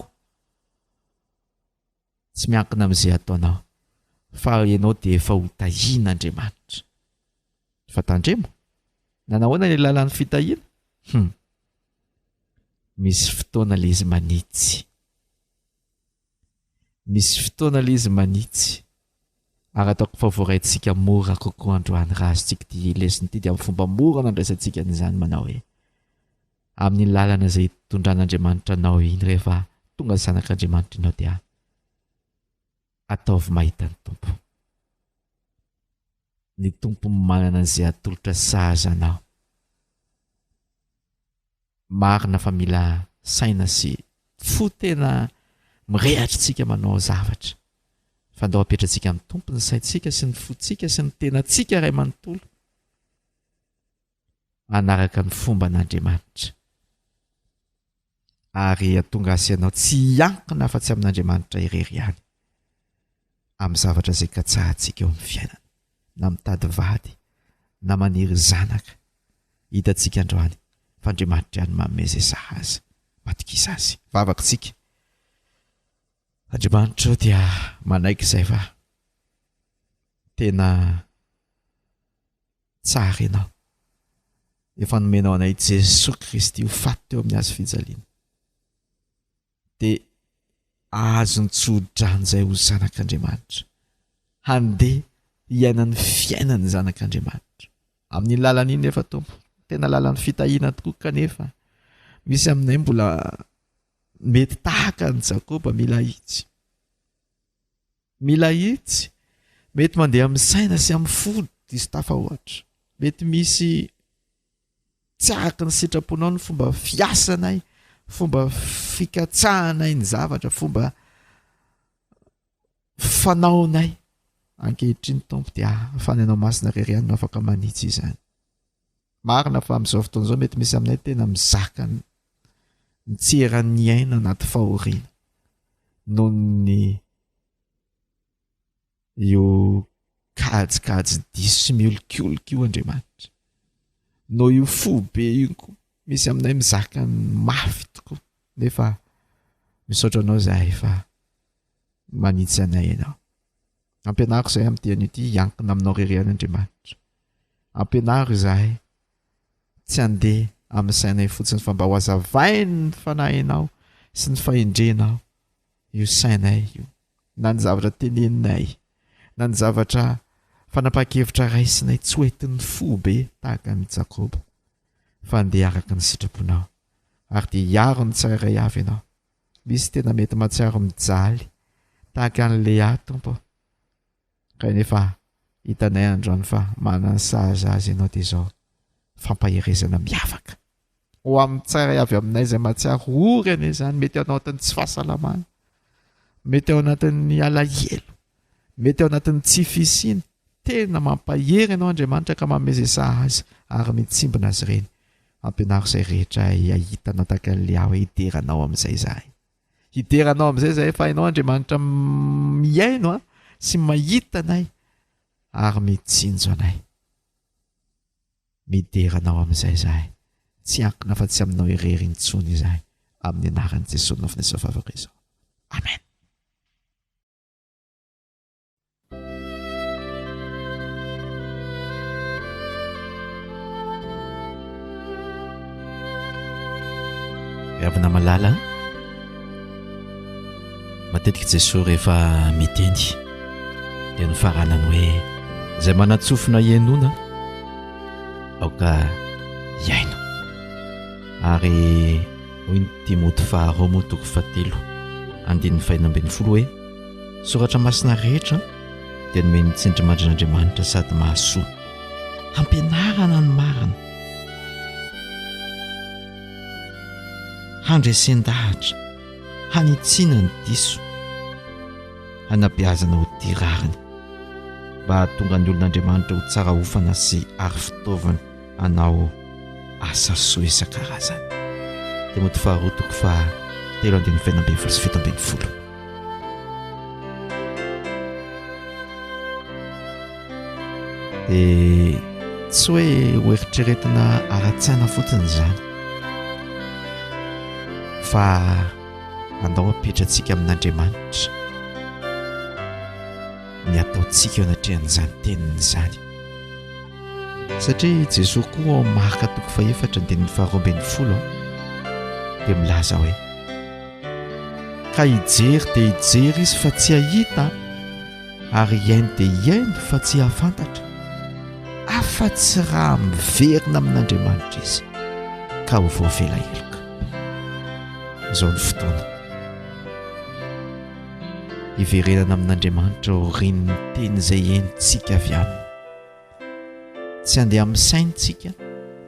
Speaker 2: tsy miankina amin'izay ataonao fa ianao dia efa ho tahian'Andriamanitra. Fa tandremo, nanahoana ny lalan'ny fitahiana? Hum. Misy fotoana le izy manitsy. Misy fotoana le izy manitsy. Ary ataoko fa voaraintsika mora kokoa androany raha azontsika ity lesona ity dia amin'ny fomba mora nandraisantsika an'izany manao hoe amin'ny lalana izay itondran'Andriamanitra anao iny rehefa tonga zanak'Andriamanitra ianao dia ataovy mahita ny Tompo. Ny Tompo manana an'izay atolotra sahaza anao. Marina fa mila saina sy fo tena mirehatra isika manao zavatra. Fa ndao apetratsika amin'ny Tompo ny saintsika sy ny fontsika sy ny tenantsika iray manontolo. Hanaraka ny fomban'Andriamanitra. Ary hahatonga azy sy ianao tsy hiankina afa-tsy amin'Andriamanitra irery ihany amin'ny zavatra izay katsahantsika eo amin'ny fiainana, na mitady vady, na maniry zanaka. Hitantsika androany fa Andriamanitra ihany manome izay sahaza. Matokisa Azy. Vavaka isika. Andriamanitra ô dia manaiky izay fa tena Tsara ianao. Efa nomenao anay Jesoa Kristy ho faty teo amin'ny hazo fijaliana. Dia ahazo ny tso-drano izay ho zanak'Andriamanitra. Handeha hiaina ny fiainan'ny zanak'Andriamanitra. Amin'iny lalana iny nefa Tompo, tena lalan'ny fitahiana tokoa kanefa misy aminay mbola mety tahaka an'i Jakoba mila ahitsy. Mila ahitsy. Mety mandeha amin'ny saina sy amin'ny fo diso tafahoatra. Mety misy tsy araka ny sitraponao ny fomba fiasanay, fomba fikatsahanay ny zavatra, fomba fanaonay. Ankehitriny Tompo dia Fanahinao Masina irery ihany no afaka manitsy izany. Marina fa amin'izao fotoana izao mety misy aminay tena mizaka ny tsy eran'ny aina anaty fahoriana noho ny io kajikajy diso sy miolikolika io Andriamanitra. Noho io fo be io koa misy aminay mizaka ny mafy tokoa nefa misaotra anao izahay fa manitsy anay ianao. Ampianaro izahay amin'ity anio ity hiankina aminao irery ihany Andriamanitra. Ampianaro izahay tsy handeha amin'ny sainay fotsiny fa mba ho hazavain'ny fanahinao sy ny fahendrenao io sainay io na ny zavatra teneninay na ny zavatra fanapahan-kevitra raisinay tsy ho entin'ny fo be tahaka an'i Jakoba fa handeha araka ny sitraponao ary dia hiaro ny tsirairay avy ianao. Misy tena mety mahatsiaro mijaly tahaka an'i Lea Tompo kanefa hitanay androany fa manana ny sahaza azy ianao dia izao fampaherezana miavaka ho amin'ny tsirairay avy aminay izay mahatsiaro ory anie izany mety ao anatin'ny tsy fahasalamana mety ao anatin'ny alahelo mety ao anatin'ny tsy fisiana tena mampahery ianao Andriamanitra ka manome izay sahaza ary mitsimbina azy ireny ampianaro izay rehetra hahita anao tahaka an'i Lea hoe hidera anao amin'izay izahay Hidera anao amin'izay izahay fa ianao Andriamanitra mihaino sy mahita anay ary mitsinjo anay. Midera anao amin'izay izahay. Tsy hiankina afa-tsy aminao irery intsony izahay. Amin'ny anaran'i Jesoa no nanaovana izao vavaka izao. Amen. Ry havana malala, matetika Jesoa rehefa miteny dia nofaranany hoe izay manan-tsofina hihainoana aoka hihaino. Ary hoy ny Timoty faharoa moa toko fahatelo andininy fahenina ambin'ny folo hoe Soratra masina rehetra dia nomen'ny tsindrimandrin'Andriamanitra sady mahasoa. Hampianarana ny marina. Handresen-dahatra, hanitsiana ny diso, hanabeazana ho tia rariny, mba hahatonga ny olon'Andriamanitra ho tsara hofana sy ary fitaovana hanao asa soa isan-karazany. Timoty faharoa toko faha telo andininy fahenina ambin'ny folo sy 17. Dia tsy hoe ho eritreretina ara-tsaina fotsiny izany fa andao apetratsika amin'Andriamanitra ny ataontsika eo anatrehan'izany teniny izany. Satria Jesoa koa ao Marka toko fahefatra andininy faharoa ambin'ny folo dia milaza hoe: "Ka hijery dia hijery izy fa tsy hahita, ary hihaino dia hihaino fa tsy hahafantatra, afa-tsy raha miverina amin'Andriamanitra izy ka ho voavela heloka." Izao ny fotoana hiverenana amin'Andriamanitra aorian'ny teny izay henontsika avy aminy. Tsy handeha amin'ny saintsika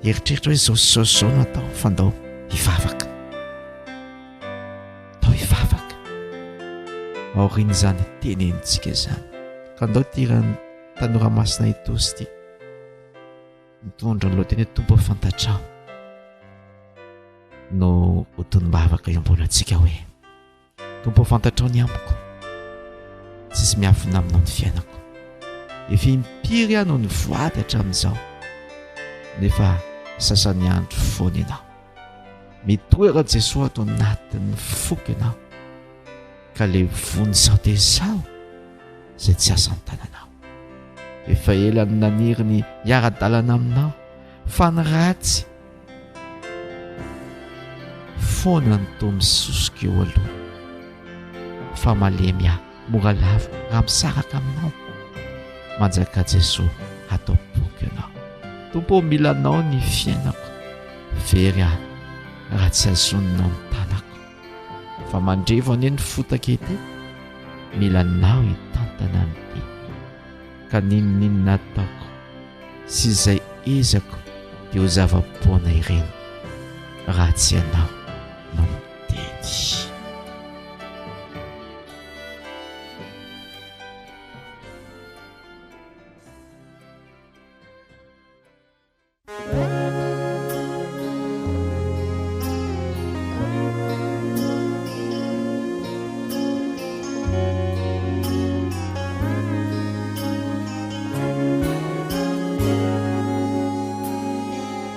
Speaker 2: eritreritra hoe zao sy zao sy zao no atao, fa ndao hivavaka, ndao hivavaka aorian'izany teny henontsika izany. Ka ndao ity hiran'ny Tanora Masina Itaosy ity, mitondra ny lohateny hoe "Tompo fantatrao", no ho tonom-bavaka iombonantsika hoe: Tompo fantatrao ny amiko, tsisy miafina aminao ny fiainako. Efa impiry aho no nivoady hatramin'izao, nefa sasany andro foana ianao. Mitoera Jesoa ato anatin'ny foko ianao, ka levony izao dia izao izay tsy asan-tananao. Efa ela no naniry ny hiara-dalana aminao, fa ny ratsy Foana ny toa misosoka eo aloha fa malemy aho mora lavo raha misaraka aminao. Manjakà Jesoa ato am-poko ianao. Tompo ô mila anao ny fiainako, very aho raha tsy hazoninao ny tanako. Fa mandrevo anie ny fotaka ety, mila anao hitantana ny dia. Ka n'inon'inona ataoko sy izay ezako dia ho zava-poana ireny raha tsy ianao no miteny.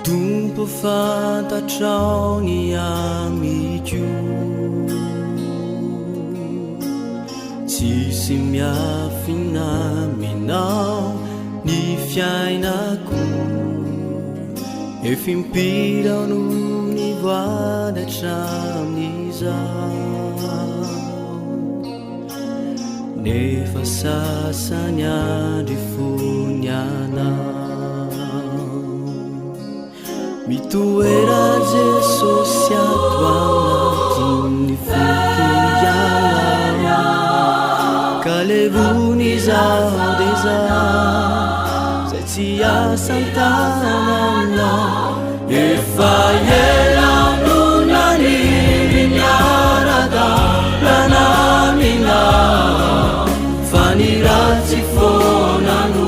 Speaker 3: Tompo fantatrao ny amiko, tsisy miafina aminao ny fiainako. Efa impiry aho no nivoady hatramin'izao, nefa sasany andry fony anao. Mitoera Jesosy ato anatin'ny foko ianao, ka levony izaho dia izaho izay tsy asan-tananao. Efa ela no naniry niara-dalana aminao, fa ny ratsy foana no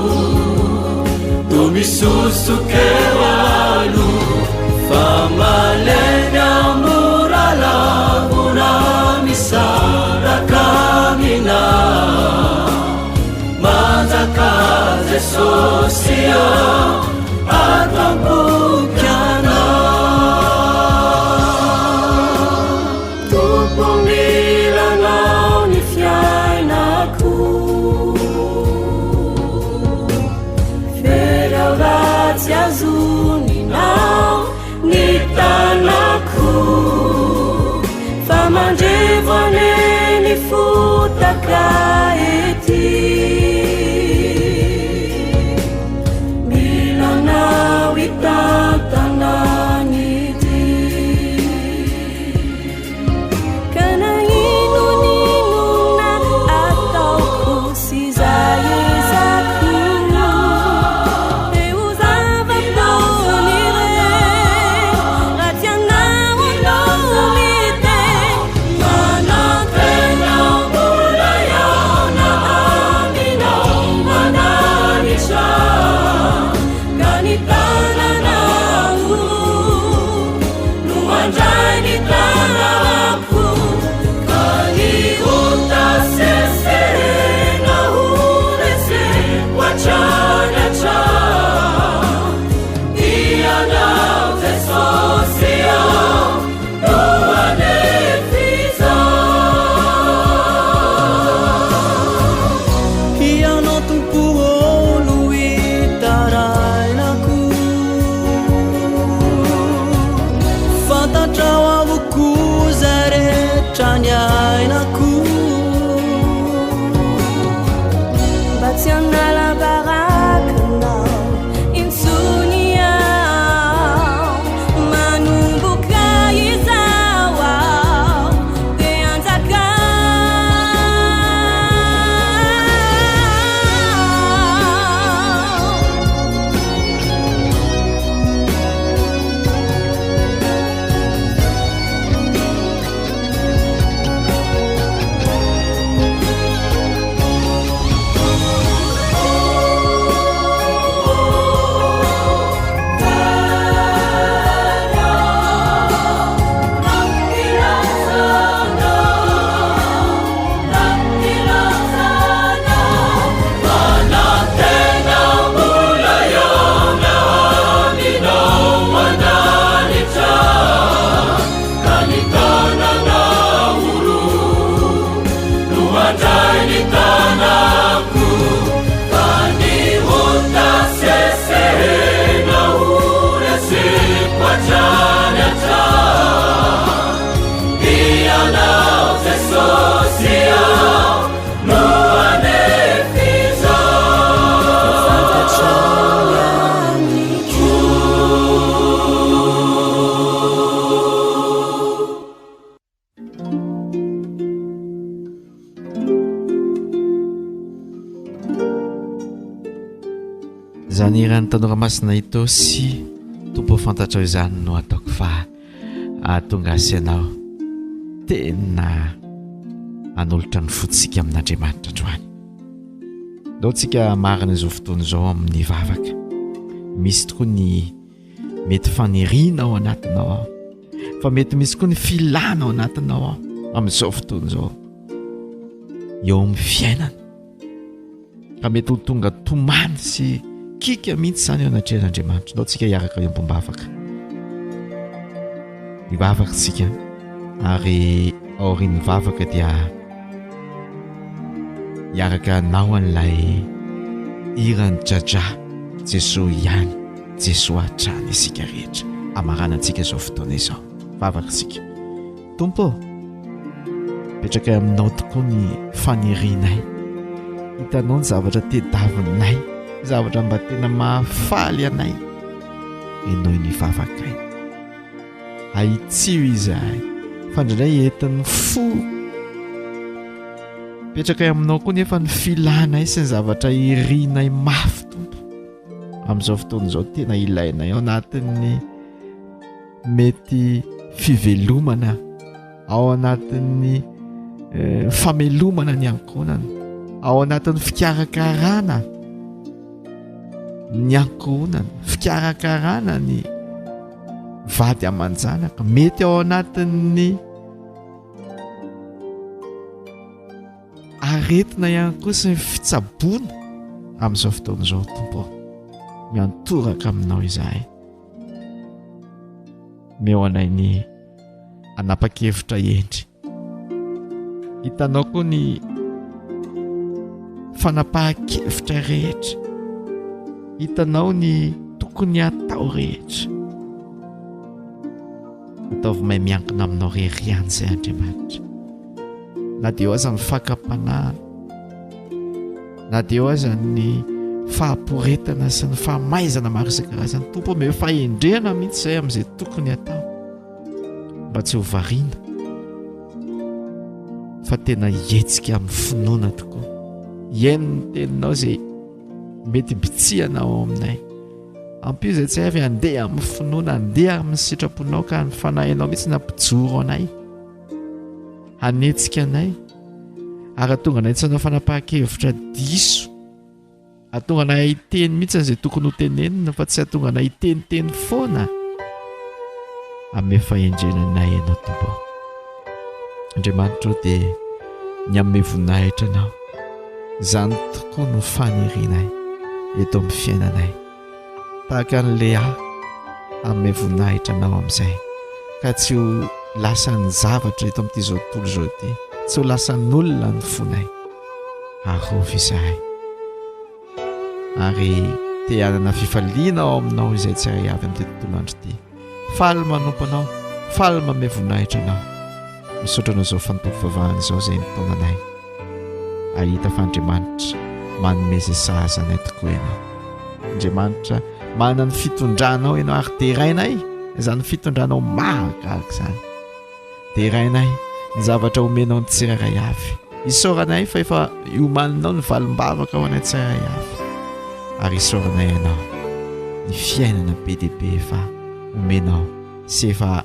Speaker 3: toa misosoka eo aloha, fa malemy aho mora lavo raha misaraka aminao. Manjaka Jesosy ô, ato am-poko ianao. Tompo mila anao ny fiainako, very aho raha tsy azoninao ny tanako, fa mandrevo anie ny fotaka ety. Mila anao hitantana ny dia. Ka na inon'inona ataoko sy izay ezako, dia ho zava-poana ireny raha tsy ianao no miteny. Manantena mbola hihaona. hatrany hatrany. Ianao Jesosy aho no hanefy izany.
Speaker 4: Fantatrao ihany koa.
Speaker 2: Izany hiran'ny tanora masina Itaosy Tompo fantatrao izany no ataoko fa ahatonga ahy sy ianao tena hanolotra ny fontsika amin'Andriamanitra androany. Ndao tsika marina izao fotoana izao amin'ny vavaka. Misy tokoa ny mety faniriana ao anatinao ao fa mety misy koa ny filana ao anatinao ao amin'izao fotoana izao eo amin'ny fiainana ka mety ho tonga tomany sy kika mihitsy izany eo anatrehan'Andriamanitra. Ndao tsika hiaraka iombom-bavaka. Hivavaka tsika ary aorian'ny vavaka dia hiaraka hanao an'ilay hiran'i Jaja Jesoa ihany Jesoa hatrany isika rehetra. Hamaranantsika izao fotoana izao. Vavaka isika. Tompo ô, Petrakay aminao tokoa ny fanirianay. Hitanao ny zavatra tedavinay, zavatra mba tena mahafaly anay. Henoy ny vavakay. Ahitsio izahay, fa indraindray entin'ny fo. Petrakay aminao koa nefa ny filanay sy ny zavatra irinay mafy, Tompo. Amin'izao fotoana izao tena ilainay ao anatin'ny mety fivelomana ao anatin'ny eh, famelomana ny ankohonana, ao anatin'ny fikarakarana ny ankohonana, fikarakarana ny vady aman-janaka, mety ao anatin'ny aretina ihany koa sy ny fitsaboana amin'izao fotoana izao tompo miantoraka aminao izahay Meo anay ny hanapa-kevitra hendry. Hitanao koa ny fanapahan-kevitra rehetra. Hitanao ny tokony hatao rehetra. Ataovy mahay miankina aminao rery ihany izay Andriamanitra. Na dia eo aza ny fakam-panahy, na dia eo aza ny fahaporetana sy ny fahamaizana maro isan-karazany, Tompo omeo fahendrena mihitsy izay amin'izay tokony hatao mba tsy ho variana fa tena hihetsika amin'ny finoana tokoa. Hihaino ny teninao izay mety bitsihana ao aminay. Ampio izay tsy avy handeha amin'ny finoana, handeha amin'ny sitraponao ka ny fanahinao mihitsy nampijoro anay. Hanetsika anay ary hahatonga anay tsy hanao fanapahan-kevitra diso. Hahatonga anay hiteny mihitsy an'izay tokony ho tenenina fa tsy hahatonga anay hiteniteny foana. Hanome fahendrena anay Ianao Tompo. Andriamanitra ô dia ny hanome voninahitra Anao. Izany tokoa no fanirianay eto amin'ny fiainanay. Tahaka an'i Lea, hanome voninahitra Anao amin'izay, ka tsy ho lasan'ny zavatra eto amin'ity izao tontolo izao ity, tsy ho lasan'olona ny fonay. Arovy izahay. Ary te hanana fifaliana ao aminao izay tsirairay avy amin'ity tontolo andro ity. Faly manompo Anao, faly manome voninahitra Anao. Misaotra Anao izao fanompoam-pivavahana izao izay mitaona anay hahita fa Andriamanitra manome izay sahaza anay tokoa Ianao. Andriamanitra manana ny fitondranao Ianao ary derainay izany fitondranao mahagaga izany. Derainay ny zavatra omenao ny tsirairay avy. Isaoranay fa efa iomaninao ny valim-bavaka ho anay tsirairay avy. Ary isaoranay Ianao ny fiainana be dia be efa omenao sy efa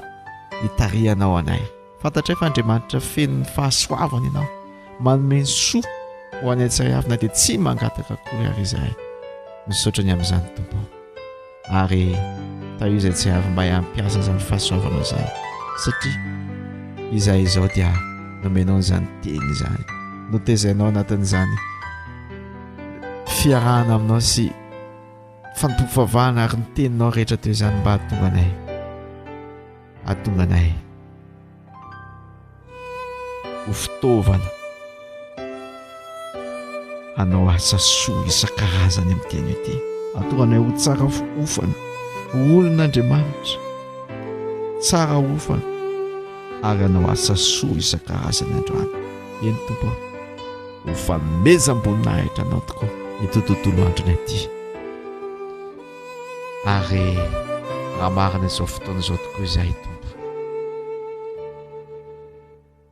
Speaker 2: itarihanao anay. Fantatray fa Andriamanitra feno ny fahasoavana Ianao, manome ny soa ho anay tsirairay avy na dia tsy mangataka akory ary izahay. Misaotra ny amin'izany Tompo. Ary tahio izay tsy avy mba hampiasa izany fahasoavanao izany satria izahay izao dia nomenao izany teny izany notezainao anatin'izany fiarahana aminao sy fanompoam-pivavahana ary ny teninao rehetra teo izany mba hahatonga anay hahatonga anay ho fitaovana hanao asa soa isan-karazany amin'ity anio ity. Hahatonga anay ho tsara ofana, ho olon'Andriamanitra. tsara hofana ary hanao asa soa isan-karazany androany. Eny Tompo ô, ho fanomezam-boninahitra Anao tokoa ity tontolo andronay ity. Ary raha marina izao fotoana izao tokoa izahay Tompo,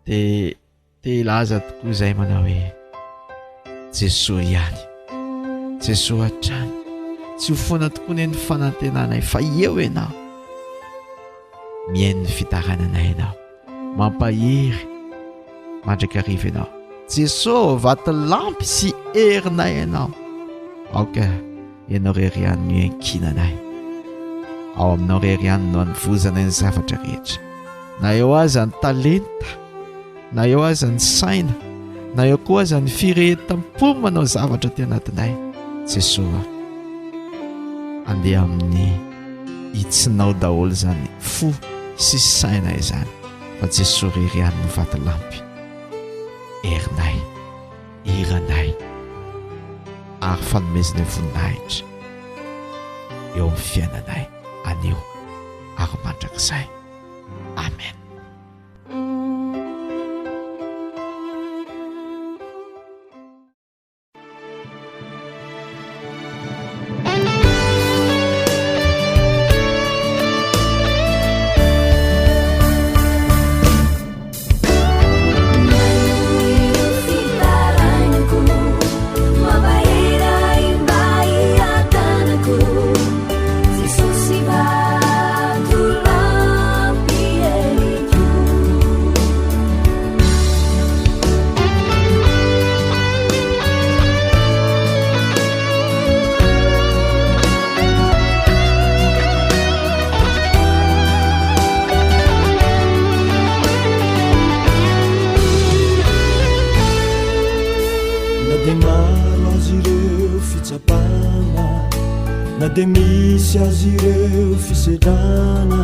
Speaker 2: dia Te hilaza tokoa izay manao hoe Jesoa ihany, Jesoa hatrany. Tsy ho foana tokoa ne ny fanantenanay fa eo ianao. Mihaino ny fitarainanay ianao. Mampahery mandrakariva ianao. Jesoa vatolampy sy herinay ianao. Aoka ianao irery ihany no iankinanay. Ao aminao irery ihany no anovozanay ny zavatra rehetra. Na eo aza ny talenta, na eo aza ny saina, na eo koa aza ny firehetam-po manao zavatra aty anatinay. Jesoa, andeha amin'ny hitsinao daholo izany fo sy saina izany, fa Jesoa irery ihany no vatolampy, herinay, hiranay ary fanomezanay voninahitra eo amin'ny fiainanay anio ary mandrakizay. Amen.
Speaker 3: Na dia maro azy ireo fitsapana, na dia misy azy ireo fisedrana,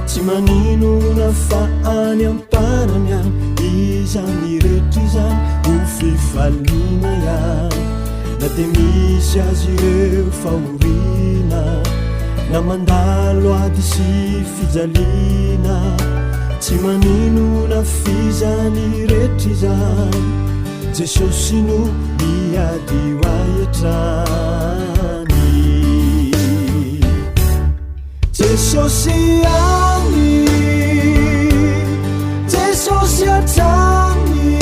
Speaker 3: tsy maninona fa any am-parany any izany rehetra izany ho fifaliana ihany. Na dia misy azy ireo fahoriana, na mandalo ady sy fijaliana, tsy maninona f'izany rehetra izany, Jesosy no miady ho ahy hatrany. Jesosy ihany, Jesosy hatrany,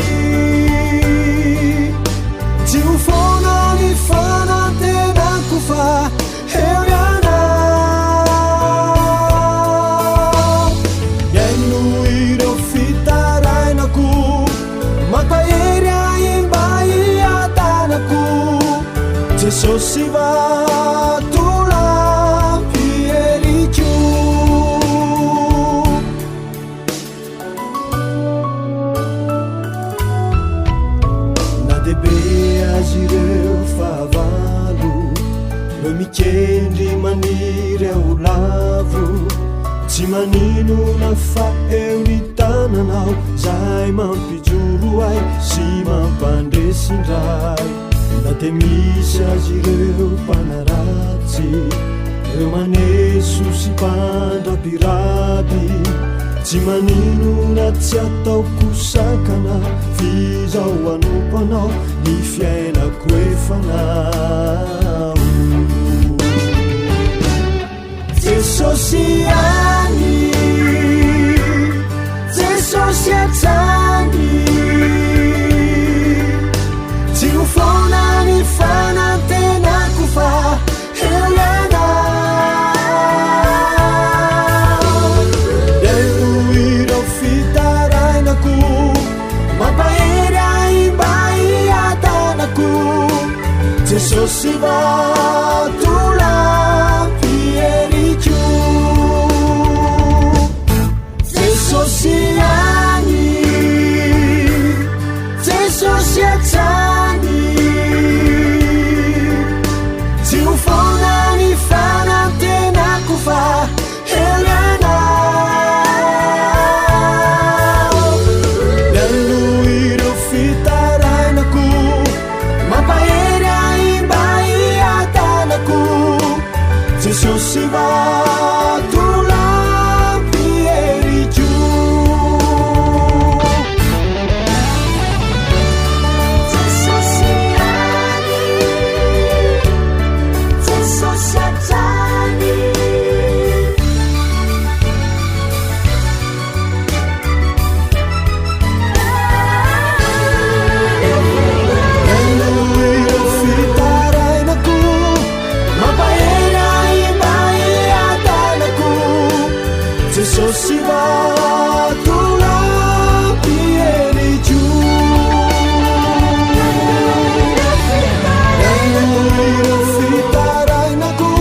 Speaker 3: tsy ho foana ny fanantenako fa eo ianao. Mihaino ireo fitarainako, mampahery ahy mba hiadanako. Jesosy vatolampy heriko. Na dia be azy ireo fahavalo, ireo mikendry maniry aho lavo, tsy maninona fa eo ny tananao, zay mampijoro ahy sy mampandresy indray. Na dia misy azy ireo mpanaratsy, ireo maneso sy mpandrabiraby, tsy maninona tsy ataoko sakana, f'izao hanompo anao ny fiainako efa anao. Jesosy ihany, Jesosy hatrany, tsy ho foana ny fanantenako fa eo ianao. Eo ireo fitarainako, mampahery ahy mba hiadanako. Jesosy vatolampy heriko. Jesosy ihany, Jesosy hatrany, tsy ho foana ny fanantenako fa eo ianao. Mihaino ireo fitarainako, mampahery ahy mba hiadanako. Jesosy vatolampy heriko. Ireo fitarainako,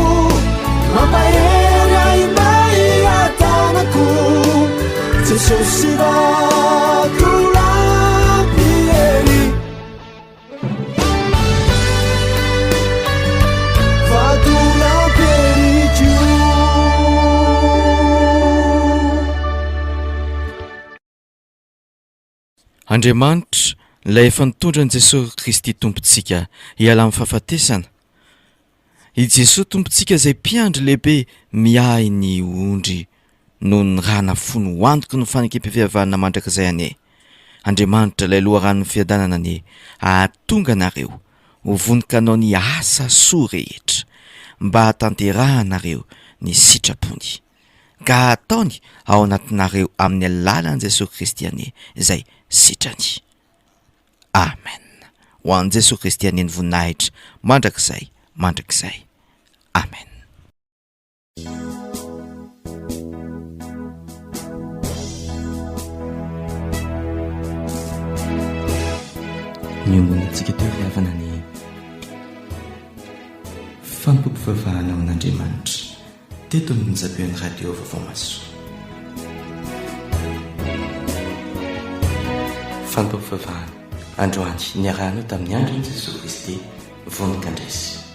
Speaker 3: mampahery ahy mba hiadanako. Jesosy vatolampy heriko.
Speaker 2: Andriamanitra, ilay efa nitondra an'i Jesoa Kristy Tompontsika hiala amin'ny fahafatesana. I Jesoa Tompontsika izay mpiandry lehibe miahy ny ondry noho ny rà nafony ho antoky ny fanekem-pihavanana mandrakizay anie. Andriamanitra ilay loharanon'ny fiadanana anie hahatonga anareo ho vonon-kanao ny asa soa rehetra mba hahatanterahanareo ny sitrapony, ka hataony ao anatinareo amin'ny alalan'i Jesoa Kristy anie izay sitrany. Amen. Ho an'i Jesoa Kristy anie ny voninahitra mandrakizay mandrakizay. Amen. Niombonantsika teo ry havana ny fanompoam-pivavahana ho an'Andriamanitra teto amin'ny onjam-peon'ny Radio Vaovao Mahasoa. Fanompoam-pivavahana androany niarahanao tamin'ny andron'i Jesoa Kristy vonon-kandresy.